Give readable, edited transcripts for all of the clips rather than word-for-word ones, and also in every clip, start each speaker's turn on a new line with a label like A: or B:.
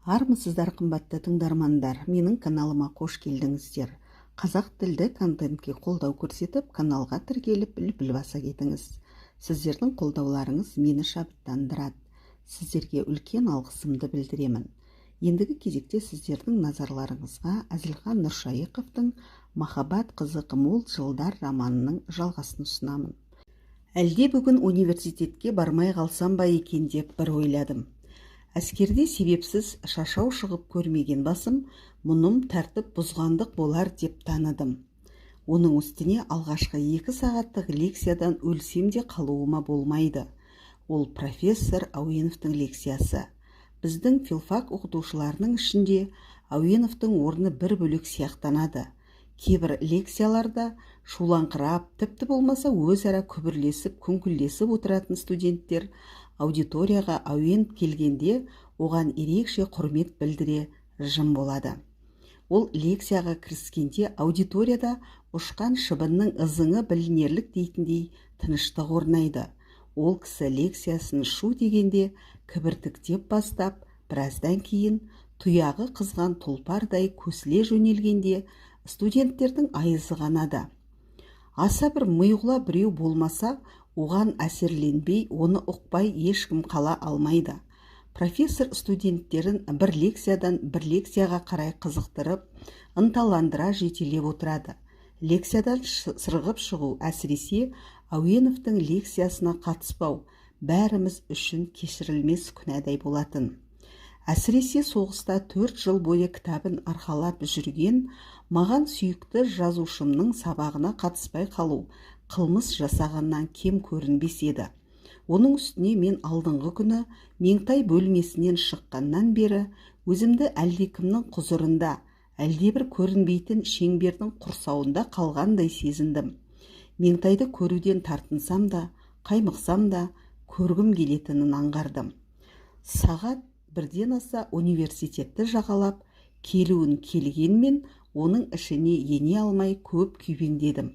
A: Армысыздар, қымбатты тыңдармандар! Менің каналыма қош келдіңіздер! Қазақ тілді контентке қолдау көрсетіп, каналға тіркеліп, лүпіл баса кетіңіз. Сіздердің қолдауларыңыз мені шабыттандырады. Сіздерге үлкен алғысымды білдіремін. Ендігі кезекте сіздердің назарларыңызға Әзілхан Нұршайықовтың «Махаббат қызық мол жылдар» романының жалғасын ұсынамын. Әлде бүгін университетке бармай қалсам ба екен деп бір ойладым. Әскерде себепсіз шашау шығып көрмеген басым, мұным тәртіп бұзғандық болар деп таныдым. Оның үстіне алғашқы 2 сағаттық лекциядан өлсем де қалуыма болмайды. Ол профессор Әуеновтің лекциясы. Біздің филфак оқытушыларының ішінде Әуеновтің орны бір бөлек сияқтанады. Кейбір лекцияларда шулаңқырап, тіпті болмаса өзара күбірлесіп, күңкілдесіп отыратын студенттер аудиторияға Әуенов келгенде оған ерекше құрмет білдіре жым болады. Ол лекцияға кіріскенде аудиторияда ұшқан шыбынның ызыңы білінерлік дейтіндей тыныштық орнайды. Ол кісі лекциясын шу дегенде кібіртіктеп бастап, біраздан кейін тұяғы қызған тұлпардай көсіле жөнелгенде студенттердің айызы қанады. Аса бір миғұла біреу болмаса, оған әсерленбей, оны ұқпай ешкім қала алмайды. Профессор студенттерін бір лекциядан бір лекцияға қарай қызықтырып, ынталандыра жетелеп отырады. Лекциядан сырғып шығу, әсіресе Әуеновтің лекциясына қатыспау бәріміз үшін кешірілмес күнәдай болатын. Әсіресе соғыста 4 жыл бойы кітабын арқалап жүрген маған сүйікті жазушымның сабағына қатыспай қалу қылмыс жасағаннан кем көрінбес еді. Оның үстіне мен алдыңғы күні Меңтай бөлмесінен шыққаннан бері өзімді әлдекімнің құзырында, әлдебір көрінбейтін шеңбердің құрсауында қалғандай сезіндім. Меңтайды көруден тартынсам да, қаймықсам да, көргім келетінін аңғардым. Сағат 1-ден аса университетті жағалап келуін келгенмен, оның ішіне ене алмай көп күйбеңдедім.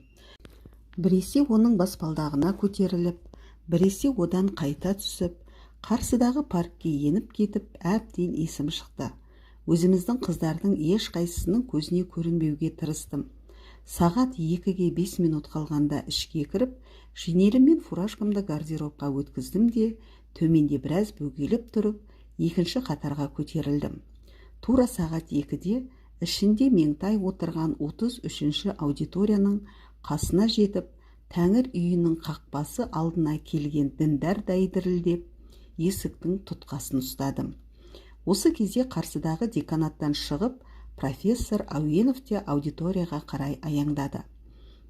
A: Біресе оның баспалдағына көтеріліп, біресе одан қайта түсіп, қарсыдағы паркке еніп кетіп, әбден есім шықты. Өзіміздің қыздардың ешқайсысының көзіне көрінбеуге тырыстым. Сағат 2-ге 5 минут қалғанда ішке кіріп, шинелім мен фуражкамды гардеробқа өткіздім де, төменде біраз бөгеліп тұрып, екінші қатарға көтерілдім. Тура сағат 2-де ішінде Меңтай отырған 33-ші аудиторияның қасына жетіп, тәңір үйінің қақпасы алдына келген діндардай дірілдеп, есіктің тұтқасын ұстадым. Осы кезде қарсыдағы деканаттан шығып, профессор Әуенов те аудиторияға қарай аяңдады.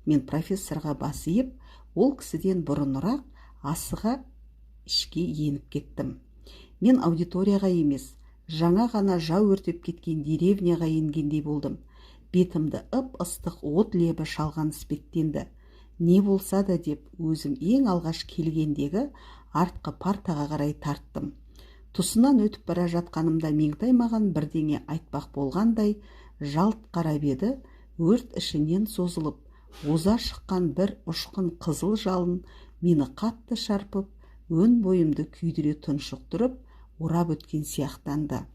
A: Мен профессорға бас иіп, ол кісіден бұрынырақ асыға ішке еніп кеттім. Мен аудиторияға емес, жаңа ғана жау өртеп кеткен деревняға енгендей болдым. Бетімді ып ыстық от лебі шалған іспеттенді. Не болса да деп, өзім ең алғаш келгендегі артқы партаға қарай тарттым. Тұсынан өтіп бара жатқанымда Меңтай маған бірдеңе айтпақ болғандай жалт қарап еді, өрт ішінен созылып оза шыққан бір ұшқын қызыл жалын мені қатты шарпып, өн бойымды күйдіре тұншықтырып, орап өткен сияқтанды.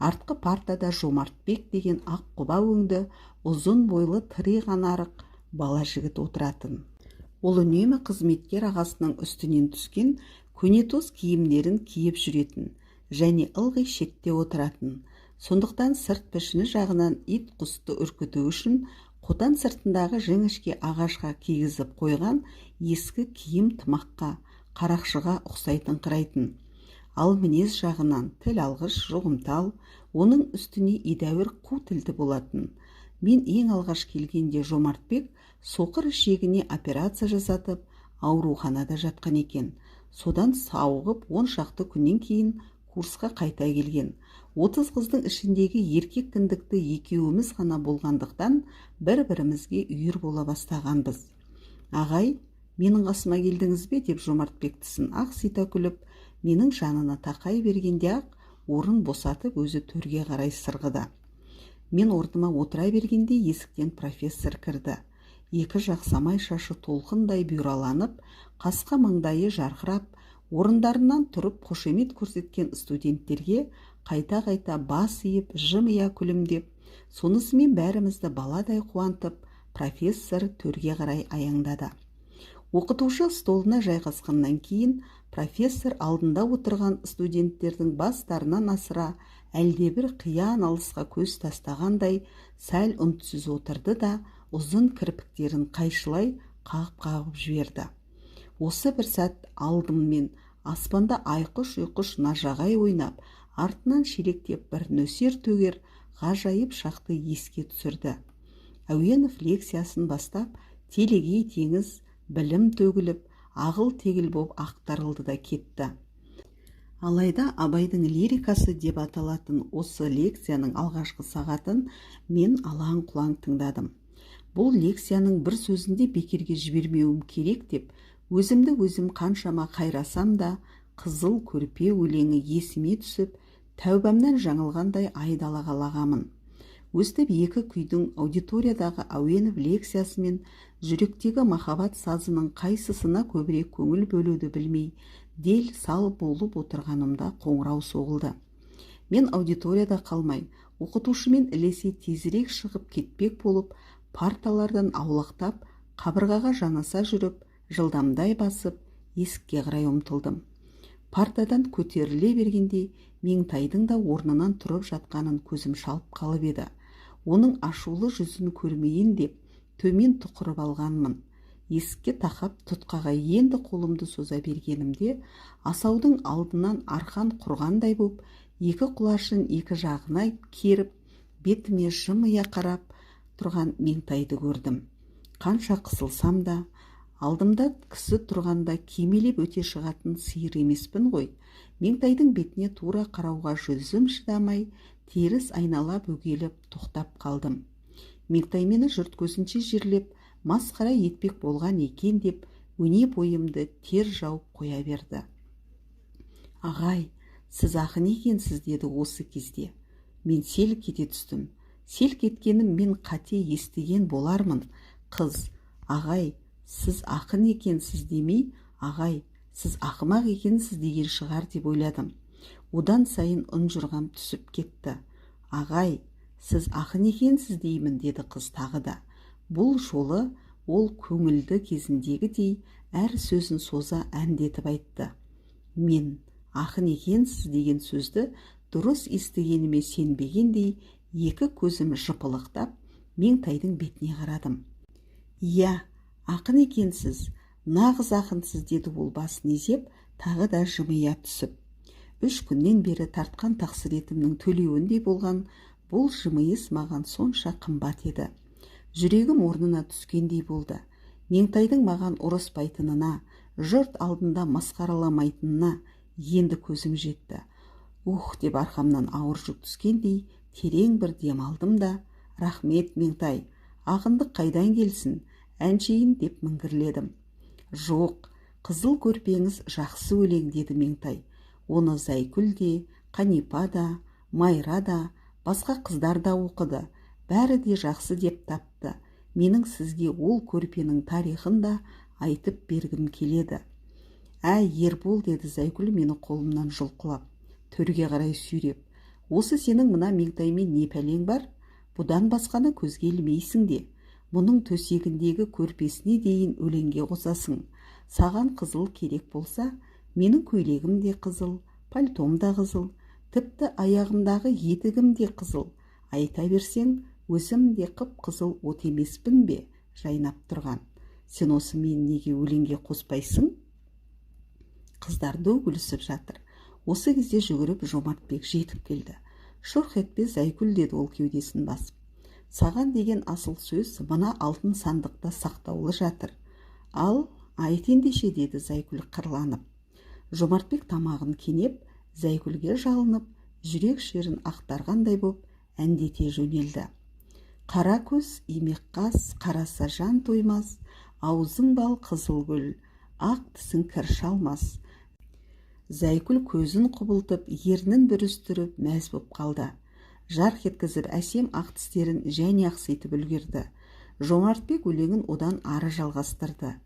A: Артқы партада Жомартбек деген ақ құба өңді, ұзын бойлы, тыриған арық бала жігіт отыратын. Ол үнемі қызметкер ағасының үстінен түскен көнетоз киімдерін киіп жүретін және ылғи шетте отыратын. Сондықтан сырт пішіні жағынан ит құсты үркіту үшін қотан сыртындағы жіңішке ағашқа кигізіп қойған ескі киім тымаққа, қарақшыға ұқсайтыңқырайтын. Ал мінез жағынан тіл алғыш, жұғымтал, оның үстіне едәуір қу тілді болатын. Мен ең алғаш келгенде Жомартбек соқыр ішегіне операция жасатып, ауруханада жатқан екен. Содан сауығып, 10 шақты күннен кейін курсқа қайта келген. 30 қыздың ішіндегі еркек кіндікті екеуіміз ғана болғандықтан, бір бірімізге үйір бола бастағанбыз. «Ағай, менің қасыма келдіңіз бе?» – деп Жомартбек тісін ақсита күліп, менің жанына тақай бергенде ақ орын босатып, өзі төрге қарай сырғыды. Мен орныма отыра бергенде есіктен профессор кірді. Екі жақ самай шашы толқындай бұйраланып, қасқа маңдайы жарқырап, орындарынан тұрып қошемет көрсеткен студенттерге Қайта-қайта бас иіп, жымия күлімдеп, сонысымен бәрімізді баладай қуантып, профессор төрге қарай аяңдады. Оқытушы столына жайғасқаннан кейін профессор алдында отырған студенттердің бастарынан асыра әлдебір қиян алысқа көз тастағандай сәл үнсіз отырды да, ұзын кірпіктерін қайшылай қағып-қағып жіберді. Осы бір сәт алдыммен аспанда айқыш-ұйқыш нажағай ойнап, артынан шелектеп бір нөсер төгер ғажайып шақты еске түсірді. Әуенов лекциясын бастап, телегей теңіз білім төгіліп, ағыл-тегіл боп ақтарылды да кетті. Алайда Абайдың лирикасы деп аталатын осы лекцияның алғашқы сағатын мен алаң-құлаң тыңдадым. Бұл лекцияның бір сөзін де бекерге жібермеуім керек деп, өзімді өзім қаншама қайрасам да, Қызыл көрпе өлеңі есіме түсіп, тәубамнан жаңылғандай айдалаға лағамын. Өстіп екі күйдің, аудиториядағы Әуенов лекциясы мен жүректегі махаббат сазының қайсысына көбірек көңіл бөлуді білмей, дел сал болып отырғанымда қоңырау соғылды. Мен аудиторияда қалмай, оқытушымен ілесе тезірек шығып кетпек болып, парталардан аулақтап, қабырғаға жанаса жүріп, жылдамдай басып, есікке қарай ұмтылдым. Партадан көтеріле бергенде Меңтайдың да орнынан тұрып жатқанын көзім шалып қалып еді. Оның ашулы жүзін көрмейін деп төмен тұқырып алғанмын. Есікке тақап, тұтқаға енді қолымды соза бергенімде, асаудың алдынан арқан құрғандай боп, екі құлашын екі жағына керіп, бетіме жымия қарап тұрған Меңтайды көрдім. Қанша қысылсам да, алдымда кісі тұрғанда кимелеп өте шығатын сиыр емеспін ғой. Меңтайдың бетіне тура қарауға жүзім шыдамай, теріс айнала бөгеліп тоқтап қалдым. Меңтай мені жұрт көзінше жерлеп, масқара етпек болған екен деп, өне бойымды тер жауып қоя берді. Ағай, сіз ақын екенсіз, деді осы кезде. Мен селк ете түстім. Селк еткенім мен қате естіген болармын. Қыз, ағай, сіз ақын екенсіз демей, ағай, сіз ақымақ екенсіз деген шығар деп ойладым. Одан сайын ұнжырғам түсіп кетті. Ағай, сіз ақын екенсіз деймін, деді қыз тағы да. Бұл жолы ол көңілді кезіндегідей әр сөзін соза әндетіп айтты. Мен ақын екенсіз деген сөзді дұрыс естігеніме сенбегендей, екі көзім жыпылықтап, Меңтайдың бетіне қарадым. Иә, ақын екенсіз, нағыз ақынсыз, деді ол басын изеп, тағы да жымия түсіп. 3 күннен бері тартқан тақсыретімнің төлеуіндей болған бұл жымиыс маған сонша қымбат еді. Жүрегім орнына түскендей болды. Меңтайдың маған ұрыспайтынына, жұрт алдында масқараламайтынына енді көзім жетті. Ух деп арқамнан ауыр жүк түскендей терең бір дем алдым да, рахмет, Меңтай, ақындық қайдан келсін, әншейін деп міңгірледім. Жоқ, қызыл көрпеңіз жақсы өлең, деді Меңтай. Оны Зайкүл де, Қанипа да, Майра да, басқа қыздар да оқыды. Бәрі де жақсы деп тапты. Менің сізге ол көрпенің тарихын да айтып бергім келеді. Әй, Ербол, деді Зайкүл мені қолымнан жұлқылап, төрге қарай сүйреп. Осы сенің мына Меңтаймен не пәлең бар? Бұдан басқаны көзге ілмейсің де. Мұның төсегіндегі көрпесіне дейін өлеңге қосасың. Саған қызыл керек болса, менің көйлегім де қызыл, пальтом да қызыл, тіпті аяғымдағы етігім де қызыл. Айта берсең, өзім де қып-қызыл от емеспін бе жайнап тұрған. Сен осы мені неге өлеңге қоспайсың? Қыздар ду күлісіп жатыр. Осы кезде жүгіріп Жомартбек жетіп келді. Шұрқ етпе, Зайкүл, деді ол кеудесін басып. Саған деген асыл сөз мына алтын сандықта сақтаулы жатыр. Ал, айт ендеше, деді Зайкүл қырланып. Жомартбек тамағын кенеп, Зайкүлге жалынып, жүрек шерін ақтарғандай боп әндете жөнелді. Қара көз, имек қас, қараса жан тоймас, аузың бал қызыл гүл, ақ тісің кір шалмас. Зайкүл көзін құбылтып, ернін бүрістіріп мәз боп қалды. Жарқ еткізіп әсем ақ тістерін және ақситып үлгерді. Жомартбек өлеңін одан ары жалғастырды.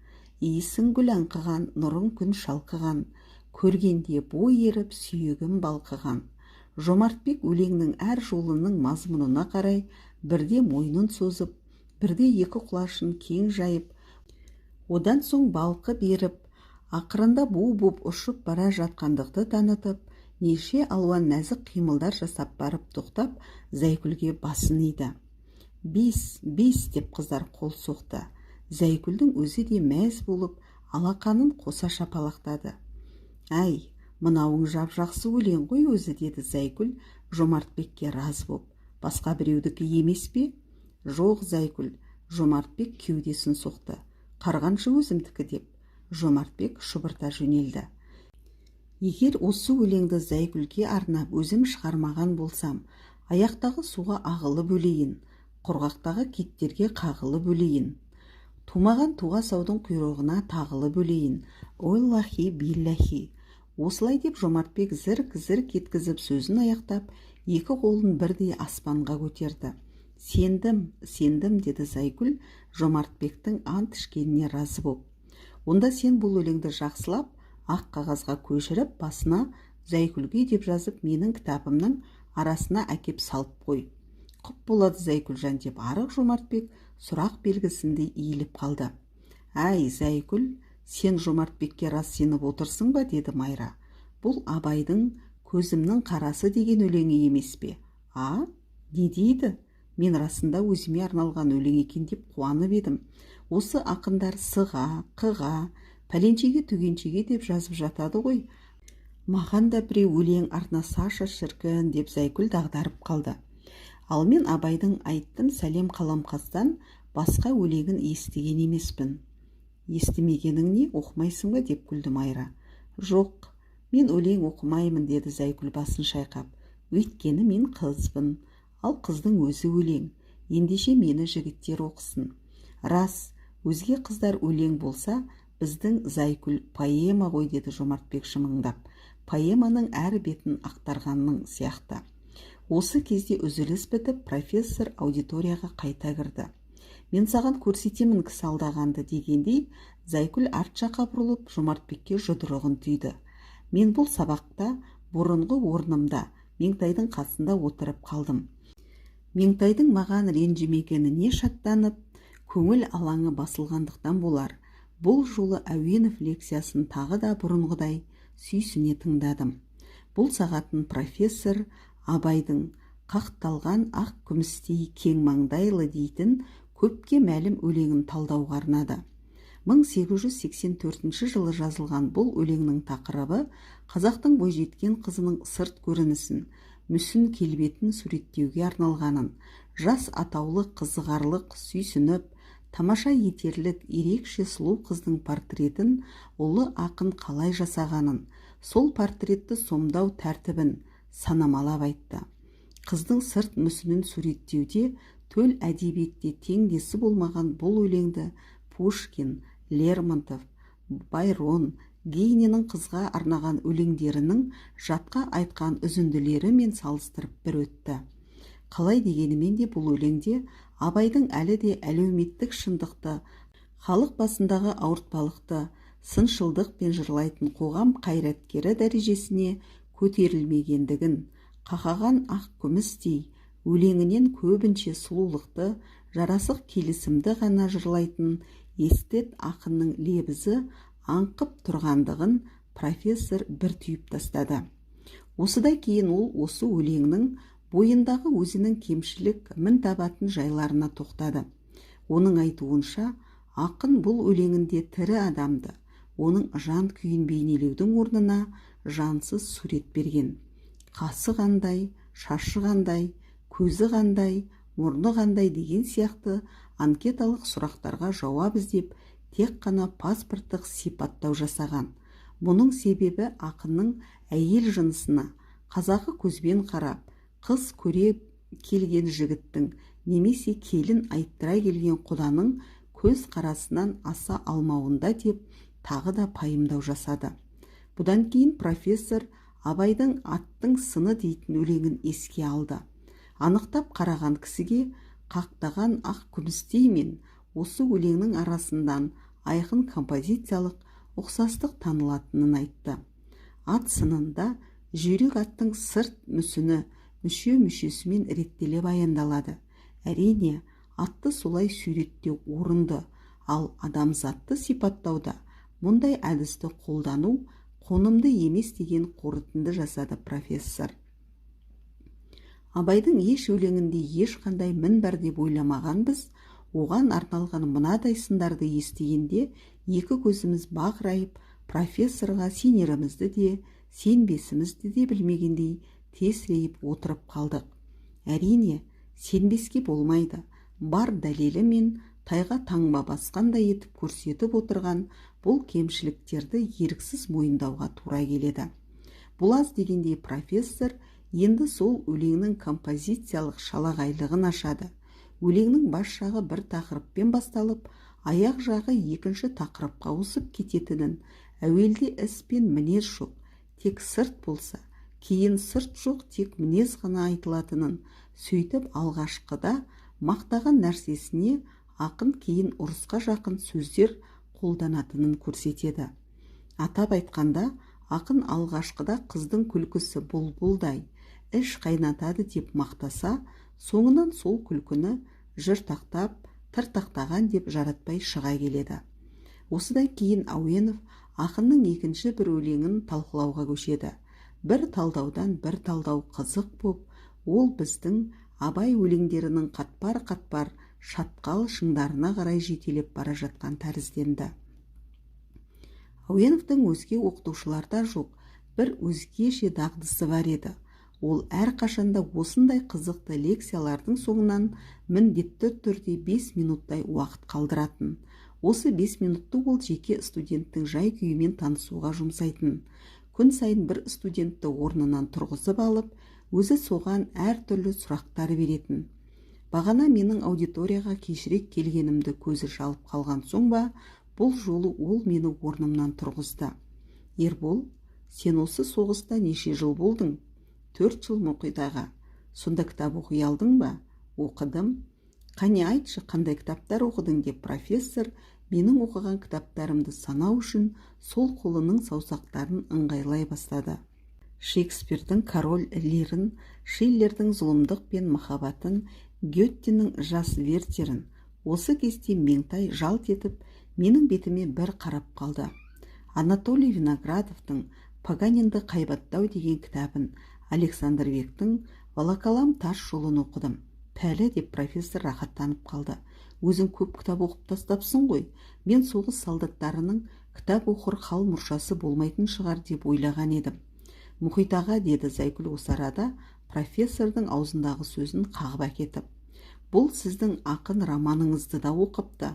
A: Иісің гүл аңқыған, нұрың күн шалқыған, көргенде бой еріп сүйегім балқыған. Жомартбек өлеңнің әр жолының мазмұнына қарай бірде мойнын созып, бірде екі құлашын кең жайып, одан соң балқы беріп, ақырында бу боп ұшып бара жатқандықты танытып, неше алуан нәзік қимылдар жасап барып тоқтап, Зайкүлге басын иді. «Бис, бис!» деп қыздар қол соқты. Зайкүлдің өзі де мәз болып, алақанын қоса шапалақтады. «Әй, мынауың жап-жақсы өлең ғой өзі», деді Зайкүл Жомартбекке разы боп. «Басқа біреудікі емес пе?» «Жоқ, Зайкүл», Жомартбек кеудесін соқты. «Қарғаншы өзімдікі», деп Жомартбек шұбырта жөнелді. «Егер осы өлеңді Зайкүлге арнап өзім шығармаған болсам, аяқтағы суға ағылып өлейін, құрғақтағы киттерге қағылып өлейін, тумаған туға саудың құйрығына тағылып өлейін, оллахи биллахи!» Осылай деп Жомартбек зірк-зірк еткізіп сөзін аяқтап, екі қолын бірдей аспанға көтерді. «Сендім, сендім», деді Зайкүл Жомартбектің ант ішкеніне разы боп. «Онда сен бұл өлеңді жақсылап ақ қағазға көшіріп, басына «Зайкүлге» деп жазып, менің кітабымның арасына әкеп салып қой». «Құп болады, Зайкүлжан», деп арық Жомартбек сұрақ белгісіндей иіліп қалды. «Әй, Зайкүл, сен Жомартбекке рас сеніп отырсың ба?» деді Майра. «Бұл Абайдың «Көзімнің қарасы» деген өлеңі емес пе? А не дейді? Мен расында өзіме арналған өлең екен деп қуанып едім. Осы ақындар сыға, қыға, пәленшеге, түгеншеге деп жазып жатады ғой. Маған да біреу өлең арнасашы, шіркін», деп Зайкүл дағдарып қалды. «Ал мен Абайдың «Айттым сәлем қаламқастан» басқа өлеңін естіген емеспін». «Естімегенің не, оқымайсың ба?» деп күлді Майра. «Жоқ, мен өлең оқымаймын», деді Зайкүл басын шайқап. «Өйткені мен қызбын, ал қыздың өзі өлең. Ендеше мені жігіттер оқысын. Рас, өзге қыздар өлең болса, біздің Зайкүл поэма ғой», деді Жомартбек жымыңдап, поэманың әр бетін ақтарғанның сияқты. Осы кезде үзіліс бітіп, профессор аудиторияға қайта кірді. «Мен саған көрсетемін кісі алдағанды», дегендей, Зайкүл арт жаққа бұрылып, Жомартбекке жұдырығын түйді. Мен бұл сабақта бұрынғы орнымда, Меңтайдың қасында отырып қалдым. Меңтайдың маған ренжімегеніне шаттанып, көңіл алаңы басылғандықтан болар, бұл жолы Әуенов лекциясын тағы да бұрынғыдай сүйсіне тыңдадым. Бұл сағатын профессор Абайдың «Қақталған ақ күмістей кең маңдайлы» дейтін көпке мәлім өлеңін талдауға арнады. 1884 жылы жазылған бұл өлеңнің тақырыбы қазақтың бойжеткен қызының сырт көрінісін, мүсін келбетін суреттеуге арналғанын, жас атаулы қызығарлық, сүйсініп тамаша етерлік ерекше сұлу қыздың портретін ұлы ақын қалай жасағанын, сол портретті сомдау тәртібін санамалап айтты. Қыздың сырт мүсінін суреттеуде төл әдебиетте теңдесі болмаған бұл өлеңді Пушкин, Лермонтов, Байрон, Гейненің қызға арнаған өлеңдерінің жатқа айтқан үзінділерімен салыстырып бір өтті. Қалай дегенімен де, бұл өлеңде Абайдың әлі де әлеуметтік шындықты, халық басындағы ауыртпалықты сыншылдықпен жырлайтын қоғам қайраткері дәрежесіне көтерілмегендігін, қақаған ақ күмістей өлеңінен көбінше сұлулықты, жарасық келісімді ғана жырлайтын эстет ақынның лебізі аңқып тұрғандығын профессор бір түйіп тастады. Осыдан кейін ол осы өлеңнің бойындағы өзінің кемшілік, мін табатын жайларына тоқтады. Оның айтуынша, ақын бұл өлеңінде тірі адамды, оның жан күйін бейнелеудің орнына жансыз сурет берген. Қасы қандай, шашы қандай, көзі қандай, мұрны қандай деген сияқты анкеталық сұрақтарға жауап іздеп, тек қана паспорттық сипаттау жасаған. Бұның себебі ақынның әйел жынысына қазақы көзбен қарап, қыз көре келген жігіттің немесе келін айттыра келген құданың көз қарасынан аса алмауында деп тағы да пайымдау жасады. Бұдан кейін профессор Абайдың «Аттың сыны» дейтін өлеңін еске алды. Анықтап қараған кісіге қақтаған ақ күмістей мен осы өлеңнің арасынан айқын композициялық ұқсастық танылатынын айтты. Ат сынында Жүйрік аттың сырт мүсіні мүше-мүшесімен реттеле баяндалады. Әрине, атты солай суреттеу орынды, ал адамзатты сипаттауда мұндай әдісті қолдану қонымды емес деген қорытынды жасады профессор. Абайдың еш өлеңінде ешқандай мін бар деп ойламаған біз, оған арналған мынадай сындарды естігенде екі көзіміз бақырайып, профессорға сенерімізді де, сенбесімізді де білмегендей тесірейіп отырып қалдық. Әрине, сенбеске болмайды. Бар дәлелімен тайға таңба басқандай етіп көрсетіп отырған бұл кемшіліктерді еріксіз мойындауға тура келеді. Бұл аз дегендей профессор енді сол өлеңнің композициялық шалағайлығын ашады. Өлеңнің бас жағы бір тақырыппен басталып, аяқ жағы екінші тақырыпқа ауысып кететінін, әуелде іс пен мінез жоқ, тек сырт болса, кейін сырт жоқ, тек мінез ғана айтылатынын, сөйтіп алғашқыда мақтаған нәрсесіне ақын кейін ұрысқа жақын сөздер қолданатынын көрсетеді. Атап айтқанда, ақын алғашқыда қыздың күлкісі бұлбұлдай, іш қайнатады деп мақтаса, соңынан сол күлкіні жыртақтап, тыртақтаған деп жаратпай шыға келеді. Осыдан кейін Әуенов ақынның екінші бір өлеңін талқылауға көшеді. Бір талдаудан бір талдау қызық боп, ол біздің Абай өлеңдерінің қатпар-қатпар шатқал шыңдарына қарай жетелеп бара жатқан тәрізденді. Әуеновтің өзге оқытушыларда жоқ, бір өзгеше дағдысы бар еді. Ол әрқашанда осындай қызықты лекциялардың соңынан міндетті түрде 5 минуттай уақыт қалдыратын. Осы 5 минутты ол жеке студенттің жай-күйімен танысуға жұмсайтын. Күн сайын бір студентті орнынан тұрғызып алып, өзі соған әртүрлі сұрақтар беретін. Бағана менің аудиторияға кешірек келгенімді көзі шалып қалған соң ба, бұл жолы ол мені орнымнан тұрғызды. Ербол, сен осы соғыста неше жыл болдың? 4 жыл, Мұхит аға. Сонда кітап оқи алдың ба? Оқыдым. Қане айтшы, қандай кітаптар оқыдың деп профессор менің оқыған кітаптарымды санау үшін сол қолының саусақтарын ыңғайлай бастады. Шекспирдің Король Лирін, Шиллердің Зұлымдық пен махаббатын, Геттенің Жас Вертерін. Осы кезде Меңтай жалт етіп, менің бетіме бір қарап қалды. Анатолий Виноградовтың Паганинді қайбаттау деген кітабын, Александр Бектің Волоколам тас жолын оқыдым. Пәлі деп профессор рахаттанып қалды. Өзің көп кітап оқып тастапсың ғой. Мен соғыс солдаттарының кітап оқыр хал мұршасы болмайтын шығар деп ойлаған едім. Мұхит аға, деді Зайкүл осы арада профессордың аузындағы сөзін қағып әкетіп. Бұл сіздің ақын романыңызды да оқыпты.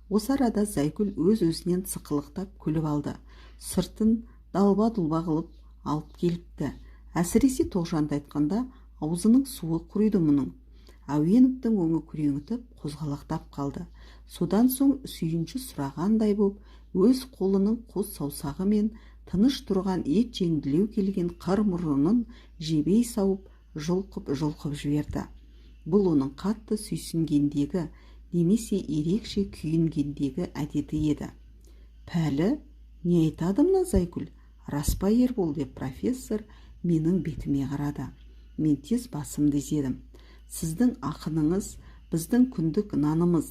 A: Осы арада Зайкүл өз-өзінен сықылықтап күліп алды. Сыртын далба-дұлба қылып алып келіпті. Әсіресе Тоғжанды айтқанда аузының суы құриды мұның. Әуеновтің өңі күреңітіп қозғалақтап қалды. Содан соң сүйінші сұрағандай боп, өз қолының қос саусағымен тыныш тұрған ет жеңділеу келген қыр мұрынын жебей сауып, жұлқып-жұлқып жіберді. Бұл оның қатты сүйсінгендегі немесе ерекше күйінгендегі әдеті еді. Пәлі, не айтады мына Зайкүл? Рас па, Ербол, деп профессор менің бетіме қарады. Мен тез басымды изедім. Сіздің ақыныңыз біздің күндік нанымыз,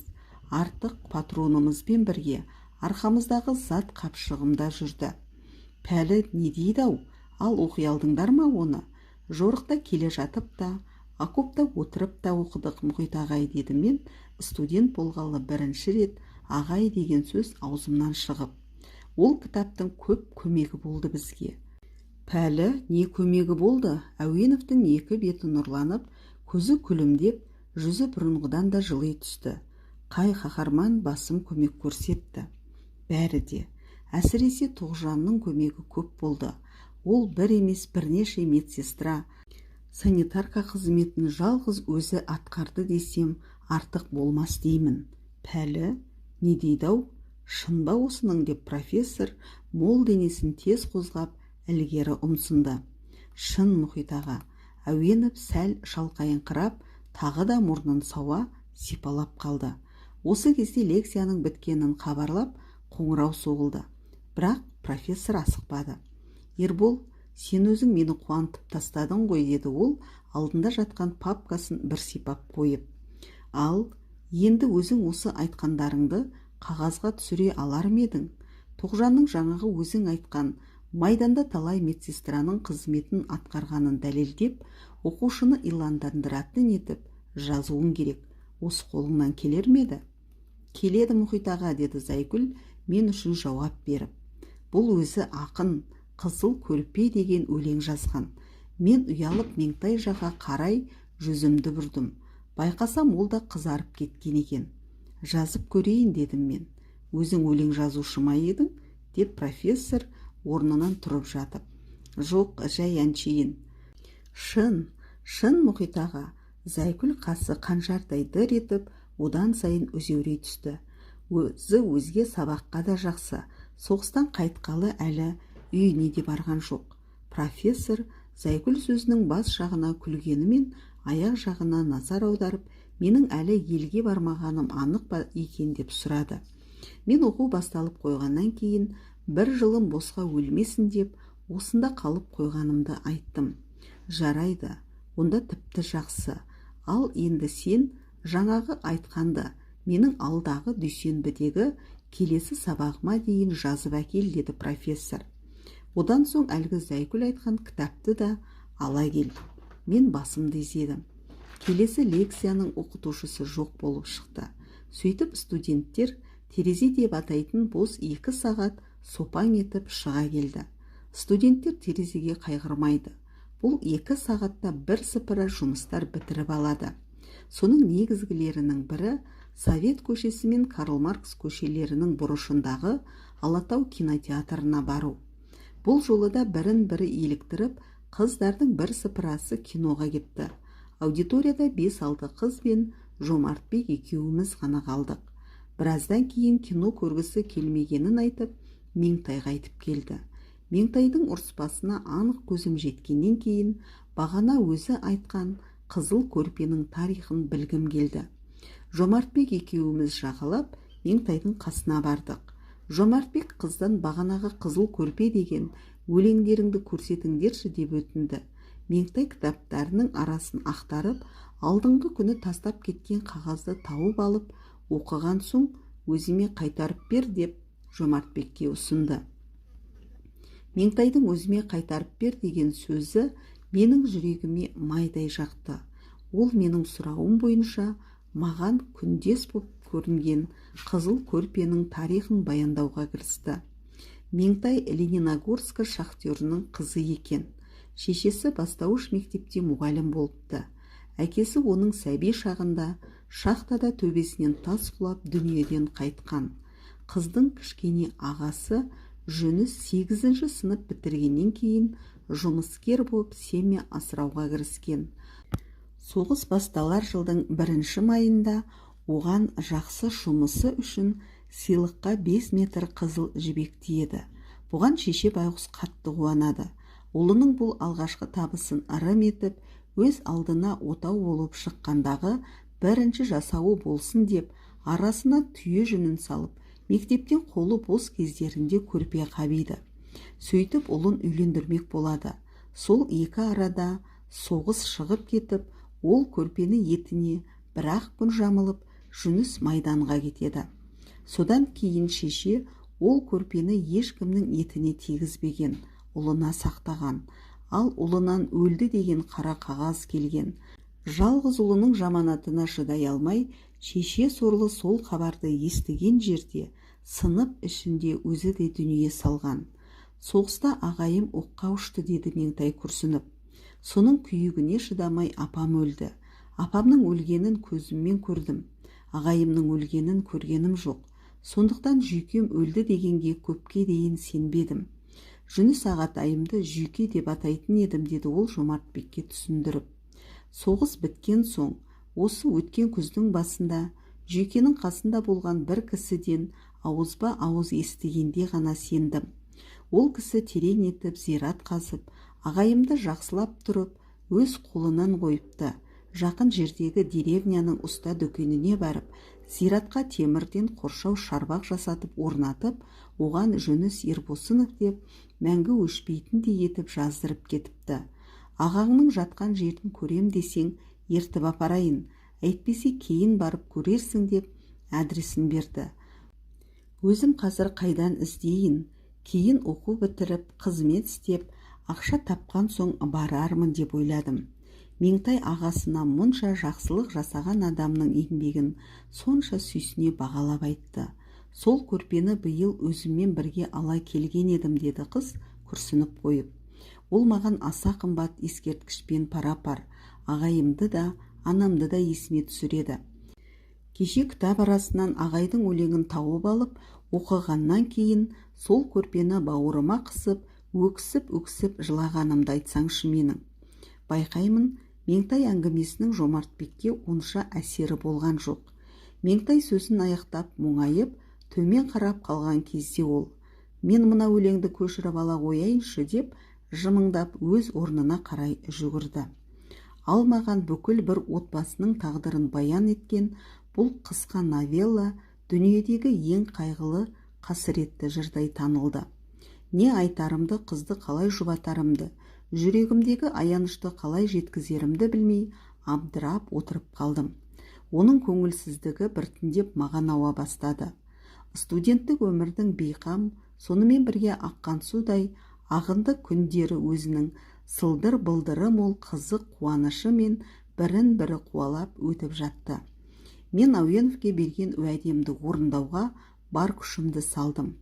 A: артық патронымызбен бірге арқамыздағы зат қапшығымда жүрді. Пәлі не дейді-ау, ал оқи алдыңдар ма оны? Жорықта келе жатып та, окопта отырып та оқыдық, Мұхит ағай, дедім мен, студент болғалы бірінші рет ағай деген сөз аузымнан шығып. Ол кітаптың көп көмегі болды бізге. Пәлі, не көмегі болды? Әуеновтің екі беті нұрланып, көзі күлімдеп, жүзі бұрынғыдан да жыли түсті. Қай қаһарман басым көмек көрсетті? Бәрі де. Әсіресе Тоғжанның көмегі көп болды. Ол бір емес бірнеше медсестра, санитарка қызметін жалғыз өзі атқарды десем артық болмас деймін. Пәлі, не дейді-ау? Шын ба осының, деп профессор мол денесін тез қозғап, ілгері ұмсынды. Шын, Мұхит аға. Әуенов сәл шалқайыңқырап, тағы да мұрнын сауа сипалап қалды. Осы кезде лекцияның біткенін хабарлап, қоңырау соғылды. Бірақ профессор асықпады. Ербол, Сен өзің мені қуантып тастадың ғой, деді ол алдында жатқан папкасын бір сипап қойып. Ал енді өзің осы айтқандарыңды қағазға түсіре алар ма едің? Тоғжанның жаңағы өзің айтқан майданда талай медсестраның қызметін атқарғанын дәлелдеп, оқушыны иландандыратын етіп жазуың керек. Осы қолыңнан келер ме еді? Келеді, Мұхит аға, деді Зайгүл мен үшін жауап беріп. Бұл өзі ақын, «Қызыл көрпе» деген өлең жазған. Мен ұялып Меңтай жаққа қарай жүзімді бұрдым. Байқасам, ол да қызарып кеткен екен. Жазып көрейін, дедім мен. Өзің өлең жазушы ма едің? Деп профессор орнынан тұрып жатып. Жоқ, жай әншейін. Шын, шын, Мұхит аға. Зайкүл қасы қанжардай дір етіп, одан сайын өзеурей түсті. Өзі өзге сабаққа да жақсы. Соғыстан қайтқалы әлі үйіне де барған жоқ. Профессор Зайкүл сөзінің бас жағына күлгенімен, аяқ жағына назар аударып, менің әлі елге бармағаным анық па екен деп сұрады. Мен оқу басталып қойғаннан кейін бір жылым босқа өлмесін деп осында қалып қойғанымды айттым. Жарайды, онда тіпті жақсы. Ал енді сен жаңағы айтқанды менің алдағы дүйсенбідегі келесі сабағыма дейін жазып әкел, деді профессор. Одан соң әлгі Зайкүл айтқан кітапты да ала кел. Мен басымды изедім. Келесі лекцияның оқытушысы жоқ болып шықты. Сөйтіп, студенттер терезе деп атайтын бос 2 сағат сопаң етіп шыға келді. Студенттер терезеге қайғырмайды. Бұл 2 сағатта бір сыпыра жұмыстар бітіріп алады. Соның негізгілерінің бірі — Совет көшесі мен Карл Маркс көшелерінің бұрышындағы Алатау кинотеатрына бару. Бұл жолы да бірін бірі еліктіріп, қыздардың бір сыпырасы киноға кетті. Аудиторияда бес-алты қыз бен Жомартбек екеуіміз ғана қалдық. Біраздан кейін кино көргісі келмегенін айтып, Меңтай қайтып келді. Меңтайдың ұрыспасына анық көзім жеткеннен кейін бағана өзі айтқан қызыл көрпенің тарихын білгім келді. Жомартбек екеуіміз жағалап Меңтайдың қасына бардық. Жомартбек қыздан бағанағы «Қызыл көрпе» деген өлеңдеріңді көрсетіңдерші деп өтінді. Меңтай кітаптарының арасын ақтарып, алдыңғы күні тастап кеткен қағазды тауып алып, оқыған соң өзіме қайтарып бер деп Жомартбекке ұсынды. Меңтайдың өзіме қайтарып бер деген сөзі менің жүрегіме майдай жақты. Ол менің сұрауым бойынша маған күндес боп көрінген қызыл көрпенің тарихын баяндауға кірісті. Меңтай Лениногорск шахтерінің қызы екен. Шешесі бастауыш мектепте мұғалім болыпты. Әкесі оның сәби шағында шахтада төбесінен тас құлап, дүниеден қайтқан. Қыздың кішкене ағасы Жүніс сегізінші сынып бітіргеннен кейін жұмыскер болып семья асырауға кіріскен. Соғыс басталар жылдың бірінші майында оған жақсы жұмысы үшін сыйлыққа 5 метр қызыл жібек тиеді. Бұған шеше байғұс қатты қуанады. Ұлының бұл алғашқы табысын ырым етіп, өз алдына отау болып шыққандағы бірінші жасауы болсын деп, арасына түйе жүнін салып, мектептен қолы бос кездерінде көрпе қабиды. Сөйтіп, ұлын үйлендірмек болады. Сол екі арада соғыс шығып кетіп, ол көрпені етіне бір-ақ күн жамылып, Жүніс майданға кетеді. Содан кейін шеше ол көрпені ешкімнің етіне тигізбеген, ұлына сақтаған. Ал ұлынан өлді деген қара қағаз келген. Жалғыз ұлының жаманатына шыдай алмай, шеше сорлы сол хабарды естіген жерде сынып ішінде өзі де дүние салған. Соғыста ағайым оққа ұшты, деді Меңтай күрсініп. Соның күйігіне шыдамай апам өлді. Апамның өлгенін көзіммен көрдім, ағайымның өлгенін көргенім жоқ. Сондықтан жүйкем өлді дегенге көпке дейін сенбедім. Жүніс ағатайымды Жүйке деп атайтын едім, деді ол Жомартбекке түсіндіріп. Соғыс біткен соң, осы өткен күздің басында Жүйкенің қасында болған бір кісіден ауызба ауыз естігенде ғана сендім. Ол кісі терең етіп зират қазып, ағайымды жақсылап тұрып өз қолынан қойыпты. Жақын жердегі деревняның ұста дүкеніне барып, зиратқа темірден қоршау шарбақ жасатып орнатып, оған Жүніс Ербосынов деп мәңгі өшпейтіндей етіп жаздырып кетіпті. Ағаңның жатқан жерін көрем десең, ертіп апарайын, әйтпесе кейін барып көрерсің деп адресін берді. Өзім қазір қайдан іздейін, кейін оқу бітіріп, қызмет істеп, ақша тапқан соң барармын деп ойладым. Меңтай ағасына мұнша жақсылық жасаған адамның еңбегін сонша сүйсіне бағалап айтты. Сол көрпені биыл өзіммен бірге ала келген едім, деді қыз күрсініп қойып. Ол маған аса қымбат ескерткішпен пара-пар, ағайымды да, анамды да есіме түсіреді. Кеше кітап арасынан ағайдың өлеңін тауып алып, оқығаннан кейін сол көрпені бауырыма қысып, өксіп-өксіп жылағанымды айтсаңшы менің. Байқаймын, Меңтай әңгімесінің Жомартбекке онша әсері болған жоқ. Меңтай сөзін аяқтап, мұңайып, төмен қарап қалған кезде ол, «Мен мына өлеңді көшіріп ала қояйыншы» деп жымыңдап өз орнына қарай жүгірді. Ал маған бүкіл бір отбасының тағдырын баян еткен бұл қысқа новелла дүниедегі ең қайғылы, қасіретті жырдай танылды. Не айтарымды, қызды қалай жұбатарымды, жүрегімдегі аянышты қалай жеткізерімді білмей абдырап отырып қалдым. Оның көңілсіздігі біртіндеп маған ауа бастады. Студенттік өмірдің бейқам, сонымен бірге аққан судай ағынды күндері өзінің сылдыр-былдыры мол қызық қуанышымен бірін-бірі қуалап өтіп жатты. Мен Әуеновке берген уәдемді орындауға бар күшімді салдым.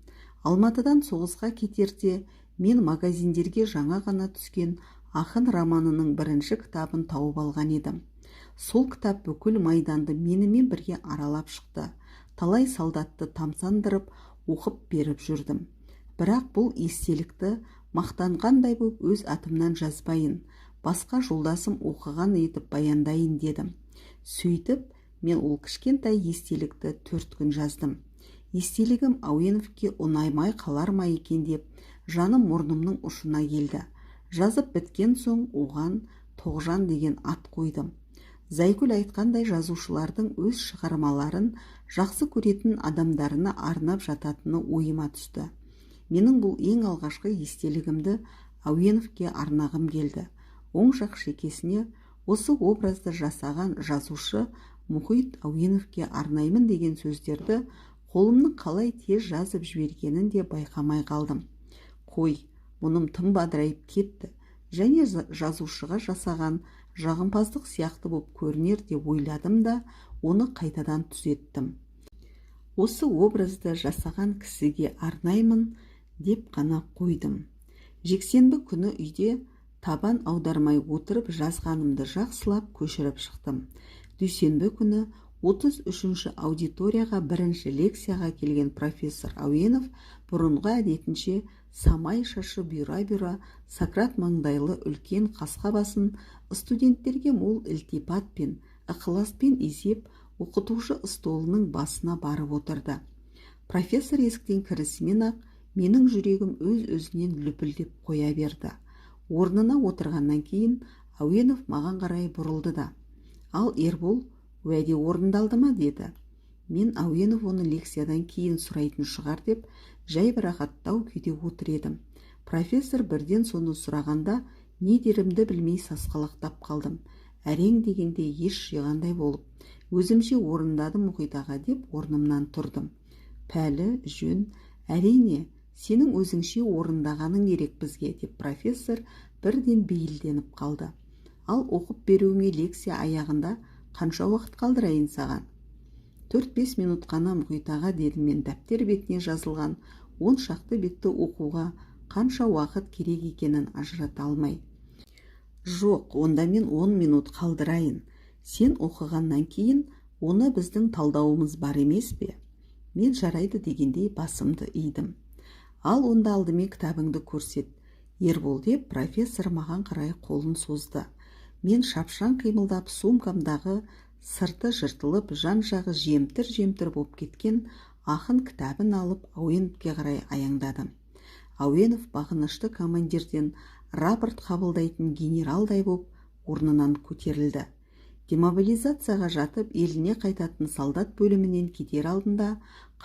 A: Алматыдан соғысқа кетерде мен магазиндерге жаңа ғана түскен Ақын романының бірінші кітабын тауып алған едім. Сол кітап бүкіл майданды менімен бірге аралап шықты. Талай солдатты тамсандырып, оқып беріп жүрдім. Бірақ бұл естелікті мақтанғандай боп өз атымнан жазбайын, басқа жолдасым оқыған етіп баяндайын дедім. Сөйтіп, мен ол кішкентай естелікті 4 күн жаздым. Естелігім Әуеновке ұнаймай қалар ма екен деп жаным мұрнымның ұшына келді. Жазып біткен соң оған Тоғжан деген ат қойдым. Зайкүл айтқандай, жазушылардың өз шығармаларын жақсы көретін адамдарына арнап жататыны ойыма түсті. Менің бұл ең алғашқы естелігімді Әуеновке арнағым келді. Оң жақ шекесіне осы образды жасаған жазушы Мұхит Әуеновке арнаймын деген сөздерді қолымның қалай тез жазып жібергенін де байқамай қалдым. Қой, мұным тым бадырайып кетті және жазушыға жасаған жағымпаздық сияқты боп көрінер деп ойладым да, оны қайтадан түзеттім. Осы образды жасаған кісіге арнаймын деп қана қойдым. Жексенбі күні үйде табан аудармай отырып жазғанымды жақсылап көшіріп шықтым. Дүйсенбі күні 33-ші аудиторияға бірінші лекцияға келген профессор Әуенов бұрынғы әдетінше самай шашы бұйра-бұйра, Сократ маңдайлы үлкен қасқа басын студенттерге мол ілтипатпен, ықыласпен изеп, оқытушы столының басына барып отырды. Профессор есіктен кірісімен-ақ менің жүрегім өз-өзінен лүпілдеп қоя берді. Орнына отырғаннан кейін Әуенов маған қарай бұрылды да, «Ал, Ербол, уәде орындалды ма?» деді. Мен Әуенов оны лекциядан кейін сұрайтын шығар деп жай бір рахаттау күйде отыр едім. Профессор бірден соны сұрағанда не дерімді білмей сасқалақтап қалдым. Әрең дегенде ес жиғандай болып, өзімше орындадым Мұхит аға деп орнымнан тұрдым. Пәлі, жөн, әрине, сенің өзіңше орындағаның керек бізге деп профессор бірден бейілденіп қалды. Ал оқып беруіңе лекция аяғында қанша уақыт қалдырайын саған? 4-5 минут қана, Мұхит аға, дедім мен дәптер бетіне жазылған 10 шақты бетті оқуға қанша уақыт керек екенін ажырата алмай. Жоқ, онда мен 10 минут қалдырайын. Сен оқығаннан кейін оны біздің талдауымыз бар емес пе? Мен жарайды дегендей басымды идім. Ал онда алдымен кітабыңды көрсет, Ербол, деп профессор маған қарай қолын созды. Мен шапшаң қимылдап сумкамдағы сырты жыртылып, жан-жағы жемтір-жемтір боп кеткен Ақын кітабын алып Әуеновке қарай аяңдадым. Әуенов бағынышты командирден рапорт қабылдайтын генералдай боп орнынан көтерілді. Демобилизацияға жатып еліне қайтатын солдат бөлімінен кетер алдында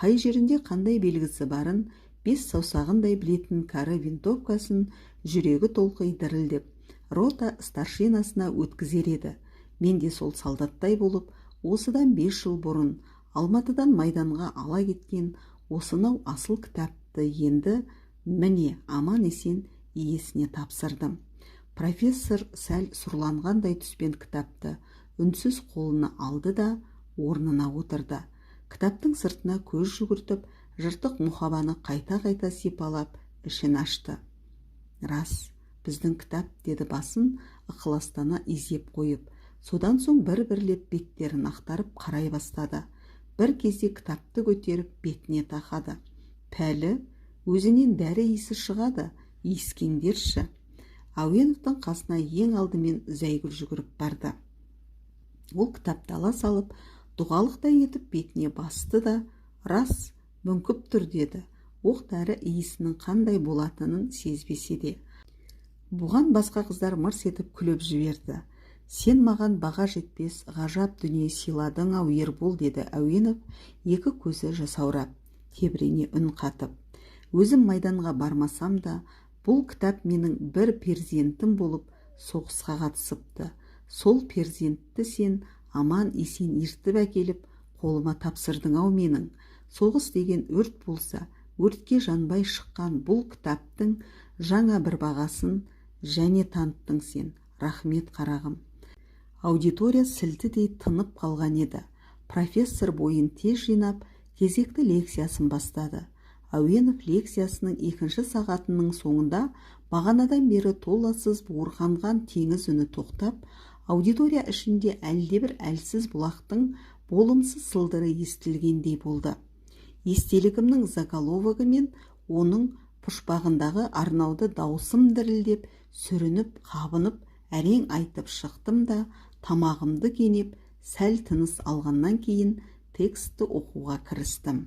A: қай жерінде қандай белгісі барын бес саусағындай білетін кәрі винтовкасын жүрегі толқи дірілдеп рота старшинасына өткізер еді. Мен де сол солдаттай болып, осыдан 5 жыл бұрын Алматыдан майданға ала кеткен осынау асыл кітапты енді міне аман-есен иесіне тапсырдым. Профессор сәл сұрланғандай түспен кітапты үнсіз қолына алды да орнына отырды. Кітаптың сыртына көз жүгіртіп, жыртық мұқабаны қайта-қайта сипалап, ішін ашты. Рас, біздің кітап, деді басын ықыластана изеп қойып. Содан соң бір-бірлеп беттерін ақтарып қарай бастады. Бір кезде кітапты көтеріп бетіне тақады. Пәлі, өзінен дәрі иісі шығады, иіскеңдерші. Әуеновтың қасына ең алдымен Зәйгүл жүгіріп барды. Ол кітапты ала салып, дұғалықтай етіп бетіне басты да, рас, мүңкіп тұр деді. Оқ дәрі иісінің қандай болатынын сезбесе де. Бұған басқа қыздар мырс етіп күліп жіберді. Сен маған баға жетпес ғажап дүние сыйладың-ау, Ербол, деді Әуенов, екі көзі жасаурап, тебірене үн қатып. Өзім майданға бармасам да, бұл кітап менің бір перзентім болып соғысқа қатысыпты. Сол перзентті сен аман есен ертіп әкеліп, қолыма тапсырдың-ау менің. Соғыс деген өрт болса, өртке жанбай шыққан бұл кітаптың жаңа бір бағасын және таныттың сен. Рахмет, қарағым. Аудитория сілтідей тынып қалған еді. Профессор бойын тез жинап, кезекті лекциясын бастады. Әуенов лекциясының екінші сағатының соңында бағанадан бері толассыз буырқанған теңіз үні тоқтап, аудитория ішінде әлдебір әлсіз бұлақтың болымсыз сылдыры естілгендей болды. Естелігімнің заголовогы мен оның пұшпағындағы арнауды даусым дірілдеп, сүрініп, қабынып, әрең айтып шықтым да, тамағымды кенеп, сәл тыныс алғаннан кейін текстті оқуға кірістім.